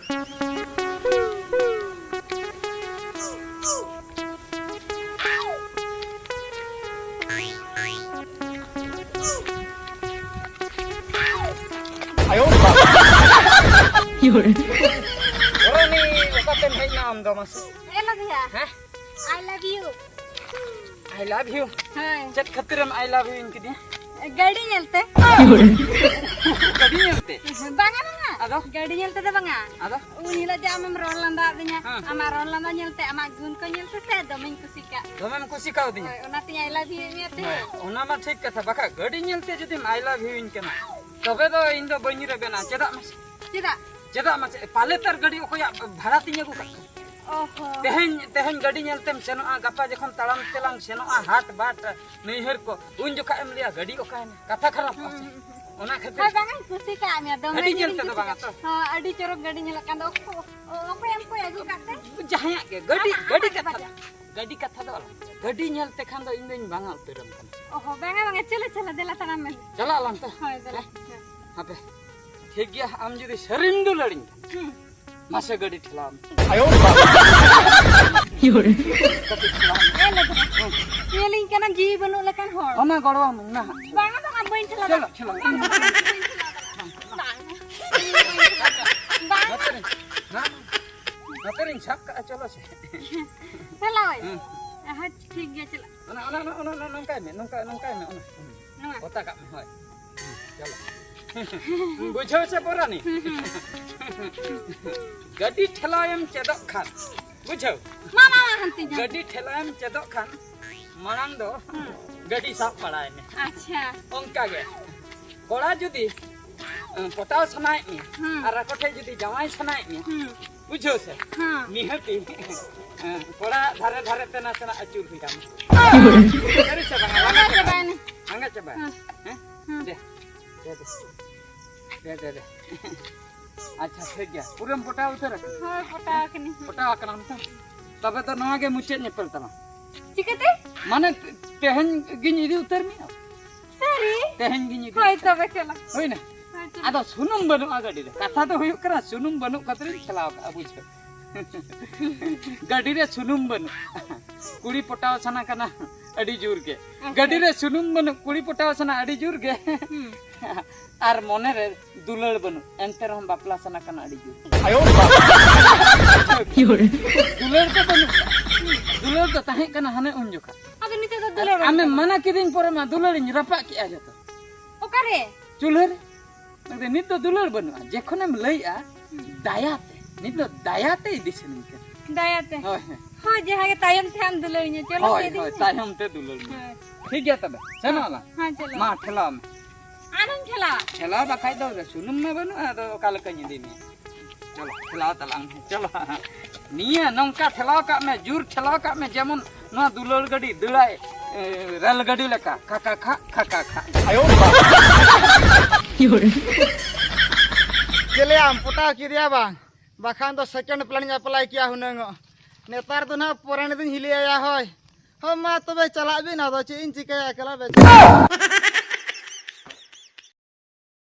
ᱟᱭᱳ ᱵᱟᱵᱟ᱾ ᱚᱠᱟᱛᱮᱢ ᱦᱮᱡ ᱮᱱᱟ ᱟᱢ ᱫᱚ ᱢᱟᱥᱮ? ᱦᱮᱸ? I love you. I love you. ᱦᱳᱭ᱾ ᱪᱮᱫ ᱠᱷᱟᱹᱛᱤᱨᱮᱢ I love you ᱤᱧ ᱠᱮᱫᱤᱧᱟ? ᱜᱟᱹᱰᱤ ᱧᱮᱞᱛᱮ᱾ ᱜᱟᱹᱰᱤ ᱧᱮᱞᱛᱮ? ᱵᱟᱝᱟ, ᱵᱟᱝᱟ᱾ ᱟᱫᱚ? ᱜᱟᱹᱰᱤ ᱧᱮᱞᱛᱮ ᱫᱚ ᱵᱟᱝᱟ᱾ ᱟᱫᱚ? ᱩᱱ ᱦᱤᱞᱳᱜ ᱡᱮ ᱟᱢᱮᱢ ᱨᱚᱲ ᱞᱟᱸᱫᱟ ᱟᱹᱫᱤᱧᱟ, ᱦᱮᱸ᱾ ᱟᱢᱟᱜ ᱨᱚᱲ ᱞᱟᱸᱫᱟ ᱧᱮᱞᱛᱮ, ᱟᱢᱟᱜ ᱜᱩᱱ ᱠᱚ ᱧᱮᱞᱛᱮ ᱥᱮ ᱫᱚᱢᱮᱧ ᱠᱩᱥᱤ ᱠᱟᱜ᱾ ᱫᱚᱢᱮᱢ ᱠᱩᱥᱤ ᱠᱟᱣᱫᱤᱧᱟ? ᱦᱳᱭ, ᱚᱱᱟᱛᱮᱧ I love you ᱢᱮᱭᱟ ᱛᱮ᱾ ᱦᱳᱭ, ᱚᱱᱟ ᱢᱟ ᱴᱷᱤᱠ ᱠᱟᱛᱷᱟ, ᱵᱟᱠᱷᱟᱡ ᱜᱟᱹᱰᱤ ᱧᱮᱞᱛᱮ ᱡᱩᱫᱤᱢ I love you ᱤᱧ ᱠᱟᱱᱟ, ᱛᱚᱵᱮ ᱫᱚ ᱤᱧ ᱫᱚ ᱵᱟᱹᱧ ᱨᱮᱵᱮᱱᱟ᱾ ᱪᱮᱫᱟᱜ ᱢᱟᱥᱮ? ᱪᱮᱫᱟᱜ? ᱪᱮᱫᱟᱜ ᱢᱟᱥᱮ? ᱯᱟᱞᱮ ᱛᱟᱨ ᱜᱟᱹᱰᱤ ᱚᱠᱚᱭᱟᱜ ᱵᱷᱟᱲᱟ ᱛᱤᱧ ᱟᱹᱜᱩ ᱠᱟᱜ ᱠᱟᱱᱟ? ᱚᱦᱚ᱾ ᱛᱮᱦᱮᱧ, ᱛᱮᱦᱮᱧ ᱜᱟᱹᱰᱤ ᱧᱮᱞ ᱛᱮᱢ ᱥᱮᱱᱚᱜᱼᱟ, ᱜᱟᱯᱟ ᱡᱚᱠᱷᱚᱱ ᱛᱟᱲᱟᱢ ᱛᱮᱞᱟᱝ ᱥᱮᱱᱚᱜᱼᱟ ᱦᱟᱴ ᱵᱟᱴ ᱱᱟᱹᱭᱦᱟᱹᱨ ᱠᱚ, ᱩᱱ ᱡᱚᱠᱷᱟᱡ ᱮᱢ ᱞᱟᱹᱭᱟ, "ᱜᱟᱹᱰᱤ ᱚᱠᱟᱭᱮᱱᱟ?" ᱠᱟᱛᱷᱟ ᱠᱷᱟᱨᱟᱯᱚᱜᱼᱟ ᱥᱮ? ᱦᱩᱸ, ᱦᱩᱸ, ᱦᱩᱸ᱾ ᱚᱱᱟ ᱠᱷᱟᱹᱛᱤᱨ ᱦᱳᱭ, ᱵᱟᱝᱟᱧ ᱠᱩᱥᱤ ᱠᱟᱜ ᱢᱮᱭᱟ, ᱫᱚᱢᱮ ᱜᱟᱹᱰᱤ ᱜᱮᱞᱤᱧ ᱧᱮᱞ ᱛᱮᱫᱚ ᱠᱩᱥᱤ ᱵᱟᱝᱟ ᱠᱟᱜ ᱛᱚ? ᱦᱚᱸ, ᱟᱹᱰᱤ ᱪᱚᱨᱚᱠ ᱜᱟᱹᱰᱤ ᱧᱮᱞᱚᱜ ᱠᱟᱱ ᱫᱚ᱾ ᱚᱠᱚ-, ᱚ-, ᱚᱠᱚᱭ ᱮᱢ ᱠᱚᱭ ᱟᱹᱜᱩ ᱠᱟᱜ ᱛᱮ? ᱡᱟᱦᱟᱸᱭᱟᱜ ᱜᱮ, ᱜᱟᱹᱰᱤ, ᱟᱢᱟᱜ, ᱜᱟᱹᱰᱤ ᱟᱢᱟᱜ ᱠᱟᱛᱷᱟ ᱫᱚ ᱵᱟᱡᱟᱨ᱾ ᱟᱞᱚᱢ ᱞᱟᱹᱭᱟ᱾ ᱜᱟᱹᱰᱤ ᱧᱮᱞ ᱛᱮ ᱵᱟᱡᱟᱨ᱾ ᱜᱟᱹᱰᱤ ᱧᱮᱞ ᱛᱮᱠᱷᱟᱱ ᱫᱚ ᱤᱧ ᱫᱚᱧ ᱵᱟᱝᱟ ᱩᱛᱟᱹᱨᱟᱢ ᱠᱟᱱᱟ᱾ ᱚᱦᱚ, ᱵᱟᱝᱟ, ᱵᱟᱝᱟ, ᱪᱚᱞᱚ, ᱪᱚᱞᱚ, ᱫᱮᱞᱟ ᱛᱟᱲᱟᱢ ᱢᱮ᱾ ᱪᱟᱞᱟᱜ ᱟᱞᱟᱝ ᱛᱚ? ᱦᱳᱭ, ᱫᱮᱞᱟ᱾ ᱦᱮᱸ? ᱦᱮᱸ᱾ ᱦᱟᱯᱮ, ᱴᱷᱤᱠ ᱜᱮᱭᱟ, ᱟᱢ ᱡᱩᱫᱤ ᱥᱟᱹᱨᱤᱢ ᱫᱩᱞᱟᱹᱲᱤᱧ ᱠᱷᱟᱱ᱾ ᱦᱩᱸ᱾ ᱢᱟᱥᱮ ᱜᱟᱹᱰᱤ ᱴᱷᱮᱞᱟᱣ ᱢᱮ᱾ ᱟᱭᱳ ᱵᱟᱵᱟ᱾ ᱠᱟᱹᱴᱤᱡ ᱴᱷᱮᱞᱟᱣ ᱢᱮ᱾ ᱮ ᱞᱮ ᱫᱷᱟᱨᱟ᱾ ᱧᱮᱞᱤᱧ ᱠᱟᱱᱟ ᱡᱤᱣᱤ ᱵᱟᱹᱱᱩᱜ ᱞᱮᱠᱟᱱ ᱦᱚᱲ᱾ ᱚᱱᱟ ᱜᱚᱲᱚᱣᱟᱢ ᱱᱟᱦᱟᱜ᱾ ᱵᱟᱝᱟ, ᱵᱟᱝᱟ, ᱵᱟᱹᱧ ᱴᱷᱮᱞᱟᱣ ᱪᱚᱞᱚ, ᱫᱟᱲᱮᱭᱟᱜᱼᱟ᱾ ᱪᱚᱞᱚ᱾ ᱵᱟᱝᱟ, ᱵᱟᱝᱟ, ᱵᱟᱹᱧ ᱴᱷᱮᱞᱟᱣ ᱫᱟᱲᱮᱭᱟᱜᱼᱟ᱾ ᱵᱟᱝᱟ᱾ ᱵᱟᱝᱟ᱾ ᱱᱚᱛᱮ ᱨᱮ, ᱱᱟ, ᱱᱚᱛᱮ ᱨᱤᱧ ᱥᱟᱵ ᱠᱟᱜᱼᱟ, ᱪᱚᱞᱚ ᱥᱮ᱾ ᱪᱟᱞᱟᱣ ᱟᱹᱧ᱾ ᱦᱮᱸ᱾ ᱦᱮᱸ, ᱴᱷᱤᱠ ᱜᱮᱭᱟ, ᱪᱟᱞᱟᱜ᱾ ᱚᱱᱟ, ᱚᱱᱟ, ᱚᱱᱟ, ᱚᱱᱟ, ᱚᱱᱟ, ᱱᱚᱝᱠᱟᱭ ᱢᱮ, ᱱᱚᱝᱠᱟ, ᱱᱚᱝᱠᱟᱭ ᱢᱮ, ᱚᱱᱟ᱾ ᱱᱚᱣᱟ? ᱜᱚᱛᱟ ᱠᱟᱜ ᱢᱮ, ᱦᱳᱭ᱾ ᱦᱩᱸ, ᱪᱚᱞᱚ᱾ ᱵᱩᱡᱷᱟᱹᱣ ᱥᱮ ᱯᱚᱨᱟᱱᱤ? ᱦᱩᱸ, ᱦᱩᱸ᱾ ᱜᱟᱹᱰᱤ ᱴᱷᱮᱞᱟᱣᱮᱢ ᱪᱮᱫᱚᱜ ᱠᱷᱟᱱ, ᱵᱩᱡᱷᱟᱹᱣ? ᱢᱟ, ᱢᱟ, ᱢᱟ, ᱦᱟᱱᱛᱮ ᱧᱚᱜ᱾ ᱜᱟᱹᱰᱤ ᱴᱷᱮᱞᱟᱣᱮᱢ ᱪᱮᱫᱚᱜ ᱠᱷᱟᱱ, ᱢᱟᱲᱟᱝ ᱫᱚ ᱦᱩᱸ᱾ ᱜᱟᱹᱰᱤ ᱥᱟᱵ ᱵᱟᱲᱟᱭ ᱢᱮ᱾ ᱟᱪᱪᱷᱟ᱾ ᱚᱱᱠᱟ ᱜᱮ᱾ ᱠᱚᱲᱟ ᱡᱩᱫᱤ, ᱮᱸ, ᱯᱚᱴᱟᱣ ᱥᱟᱱᱟᱭᱮᱫ ᱢᱮᱭᱟ ᱦᱩᱸ᱾ ᱟᱨ ᱟᱠᱚ ᱴᱷᱮᱡ ᱡᱩᱫᱤ ᱡᱟᱶᱟᱭ ᱥᱟᱱᱟᱭᱮᱫ ᱢᱮᱭᱟ, ᱦᱩᱸ᱾ ᱵᱩᱡᱷᱟᱹᱣ ᱥᱮ? ᱦᱮᱸ᱾ ᱱᱤᱦᱟᱹᱛᱤ, ᱮᱸ, ᱠᱚᱲᱟ ᱫᱷᱟᱨᱮ ᱫᱷᱟᱨᱮ ᱛᱮ ᱱᱟᱥᱮᱱᱟᱜ ᱟᱹᱪᱩᱨ ᱦᱩᱭ ᱟᱢᱟ᱾ ᱥᱟᱹᱨᱤ ᱥᱮ ᱵᱟᱝᱟ? ᱞᱟᱸᱜᱟ ᱞᱟᱸᱜᱟ ᱪᱟᱵᱟᱭᱮᱱᱟ᱾ ᱪᱟᱵᱟᱭᱮᱱᱟ᱾ ᱞᱟᱸᱜᱟ ᱪᱟᱵᱟᱭᱮᱱᱟ᱾ ᱦᱮᱸ᱾ ᱦᱮᱸ? ᱦᱮᱸ᱾ ᱫᱮ᱾ ᱫᱮ, ᱫᱮ, ᱫᱮ᱾ ᱫᱮ, ᱫᱮ, ᱫᱮ᱾ ᱟᱪᱪᱷᱟ, ᱴᱷᱤᱠ ᱜᱮᱭᱟ᱾ ᱯᱩᱨᱟᱹᱢ ᱯᱚᱴᱟᱣ ᱩᱛᱟᱹᱨ ᱟᱠᱟᱱᱟ? ᱦᱳᱭ, ᱯᱚᱴᱟᱣ ᱟᱠᱟᱱᱟᱹᱧ᱾ ᱯᱚᱴᱟᱣ ᱟᱠᱟᱱᱟᱢ ᱛᱚ? ᱛᱚᱵᱮ ᱫᱚ ᱱᱚᱣᱟ ᱜᱮ ᱢᱩᱪᱟᱹᱫ ᱧᱮᱯᱮᱞ ᱛᱟᱞᱟᱝ᱾ ᱪᱤᱠᱟᱹᱛᱮ? ᱢᱟᱱᱮ, ᱛᱮᱦᱮᱧ ᱜᱤᱧ ᱤᱫᱤ ᱩᱛᱟᱹᱨ ᱢᱮᱭᱟ᱾ ᱥᱟᱹᱨᱤ? ᱛᱮᱦᱮᱧ ᱜᱤᱧ ᱤᱫᱤ ᱦᱳᱭ, ᱩᱛᱟᱹᱨ᱾ ᱛᱚᱵᱮ ᱪᱚᱞᱚ᱾ ᱦᱩᱭᱱᱟ? ᱟᱫᱚ ᱥᱩᱱᱩᱢ ᱵᱟᱹᱱᱩᱜᱼᱟ ᱜᱟᱹᱰᱤ ᱨᱮ᱾ ᱠᱟᱛᱷᱟ ᱫᱚ ᱦᱩᱭᱩᱜ ᱠᱟᱱᱟ, ᱥᱩᱱᱩᱢ ᱵᱟᱹᱱᱩᱜ ᱠᱷᱟᱹᱛᱤᱨᱤᱧ ᱴᱷᱮᱞᱟᱣ ᱠᱟᱜᱼᱟ, ᱵᱩᱡᱷᱟᱹᱣ᱾ ᱜᱟᱹᱰᱤ ᱨᱮ ᱥᱩᱱᱩᱢ ᱵᱟᱹᱱᱩᱜ᱾ ᱠᱩᱲᱤ ᱯᱚᱴᱟᱣ ᱥᱟᱱᱟ ᱠᱟᱱᱟ ᱟᱹᱰᱤ ᱡᱳᱨ ᱜᱮ᱾ ᱟᱪᱪᱷᱟ᱾ ᱜᱟᱹᱰᱤ ᱨᱮ ᱥᱩᱱᱩᱢ ᱵᱟᱹᱱᱩᱜ, ᱠᱩᱲᱤ ᱯᱚᱴᱟᱣ ᱥᱟᱱᱟ ᱟᱹᱰᱤ ᱡᱳᱨ ᱜᱮ᱾ ᱦᱩᱸ᱾ ᱟᱨ ᱢᱚᱱᱮ ᱨᱮ ᱫᱩᱞᱟᱹᱲ ᱵᱟᱹᱱᱩᱜ, ᱮᱱᱛᱮ ᱨᱮᱦᱚᱸ ᱵᱟᱯᱞᱟ ᱥᱟᱱᱟ ᱠᱟᱱᱟ ᱟᱹᱰᱤ ᱡᱳᱨ᱾ ᱫᱩᱞᱟᱹᱲ ᱫᱚ ᱵᱟᱹᱱᱩᱜ᱾ ᱫᱩᱞᱟᱹᱲ ᱫᱚ ᱛᱟᱦᱮᱸ ᱠᱟᱱᱟ ᱦᱟᱱᱮ ᱩᱱ ᱡᱚᱠᱷᱟ᱾ ᱟᱫᱚ ᱱᱤᱛᱚᱜ ᱫᱚ ᱫᱩᱞᱟᱹᱲ ᱟᱨ ᱟᱢᱮᱢ ᱵᱟᱹᱱᱩᱜ᱾ ᱢᱟᱱᱟ ᱠᱤᱫᱤᱧ ᱯᱚᱨᱮ ᱢᱟ ᱫᱩᱞᱟᱹᱲᱤᱧ ᱨᱟᱯᱟᱜ ᱠᱮᱜᱼᱟ ᱡᱚᱛᱚ᱾ ᱚᱠᱟᱨᱮ? ᱪᱩᱞᱦᱟᱹ ᱨᱮ᱾ ᱢᱮᱱᱫᱟᱹᱧ, ᱱᱤᱛ ᱫᱚ ᱫᱩᱞᱟᱹᱲ ᱵᱟᱹᱱᱩᱜᱼᱟ, ᱡᱮᱠᱷᱚᱱᱮᱢ ᱞᱟᱹᱭᱮᱜᱼᱟ ᱫᱟᱭᱟᱛᱮ, ᱱᱤᱛ ᱫᱚ ᱫᱟᱭᱟᱛᱮ ᱤᱫᱤ ᱥᱟᱱᱟᱧ ᱠᱟᱱᱟ᱾ ᱫᱟᱭᱟᱛᱮ᱾ ᱦᱳᱭ, ᱦᱳᱭ᱾ ᱦᱳᱭ, ᱡᱟᱦᱟᱸ ᱜᱮ ᱛᱟᱭᱚᱢ ᱛᱮ ᱟᱢ ᱫᱩᱞᱟᱹᱲᱤᱧᱟ, ᱪᱚᱞᱚ ᱦᱳᱭ, ᱥᱮ ᱤᱫᱤ ᱦᱳᱭ, ᱢᱮ᱾ ᱛᱟᱭᱚᱢ ᱛᱮ ᱫᱩᱞᱟᱹᱲ ᱢᱮ᱾ ᱦᱳᱭ᱾ ᱴᱷᱤᱠ ᱜᱮᱭᱟ ᱛᱚᱵᱮ, ᱥᱮᱱᱚᱜ ᱟᱞᱟᱝ᱾ ᱦᱮᱸ, ᱪᱚᱞᱚ᱾ ᱢᱟ, ᱴᱷᱮᱞᱟᱣ ᱢᱮ᱾ ᱟᱨᱦᱚᱸᱧ ᱴᱷᱮᱞᱟᱣᱟ᱾ ᱴᱷᱮᱞᱟᱣ ᱵᱟᱠᱷᱟᱡ ᱫᱚ ᱥᱩᱱᱩᱢ ᱢᱟ ᱵᱟᱹᱱᱩᱜᱼᱟ, ᱟᱫᱚ ᱚᱠᱟ ᱞᱮᱠᱟᱧ ᱤᱫᱤ ᱢᱮᱭᱟ? ᱪᱚᱞᱚ, ᱴᱷᱮᱞᱟᱣ ᱛᱟᱞᱟᱝ ᱢᱮ, ᱪᱚᱞᱚ᱾ ᱱᱤᱭᱟᱹ ᱱᱚᱝᱠᱟ ᱴᱷᱮᱞᱟᱣ ᱠᱟᱜ ᱢᱮ, ᱡᱳᱨ ᱴᱷᱮᱞᱟᱣ ᱠᱟᱜ ᱢᱮ, ᱡᱮᱢᱚᱱ ᱱᱚᱣᱟ ᱫᱩᱞᱟᱹᱲ ᱜᱟᱹᱰᱤ ᱫᱟᱹᱲᱟᱭ, ᱮ, ᱨᱮᱞ ᱜᱟᱹᱰᱤ ᱞᱮᱠᱟ, ᱠᱷᱟᱠᱟ ᱠᱷᱟᱜ, ᱠᱷᱟᱠᱟ ᱠᱷᱟᱜ᱾ ᱪᱮᱞᱮᱭᱟᱢ ᱯᱚᱴᱟᱣ ᱠᱮᱫᱮᱭᱟ ᱵᱟᱝ? ᱵᱟᱠᱷᱟᱱ ᱫᱚ second plan ᱤᱧ apply ᱠᱮᱭᱟ ᱦᱩᱱᱟᱹᱝ᱾ ᱱᱮᱛᱟᱨ ᱫᱚ ᱱᱟᱦᱟᱜ ᱯᱚᱨᱟᱱᱤ ᱫᱚᱧ ᱦᱤᱞᱟᱹᱭᱟ, ᱦᱳᱭ᱾ ᱦᱳᱭ, ᱢᱟ ᱛᱚᱵᱮ ᱪᱟᱞᱟᱜ ᱵᱤᱱ, ᱟᱫᱚ ᱪᱮᱫ ᱤᱧ ᱪᱤᱠᱟᱹᱭᱟ, ᱮᱠᱞᱟ ᱵᱮᱪᱟᱨᱟ᱾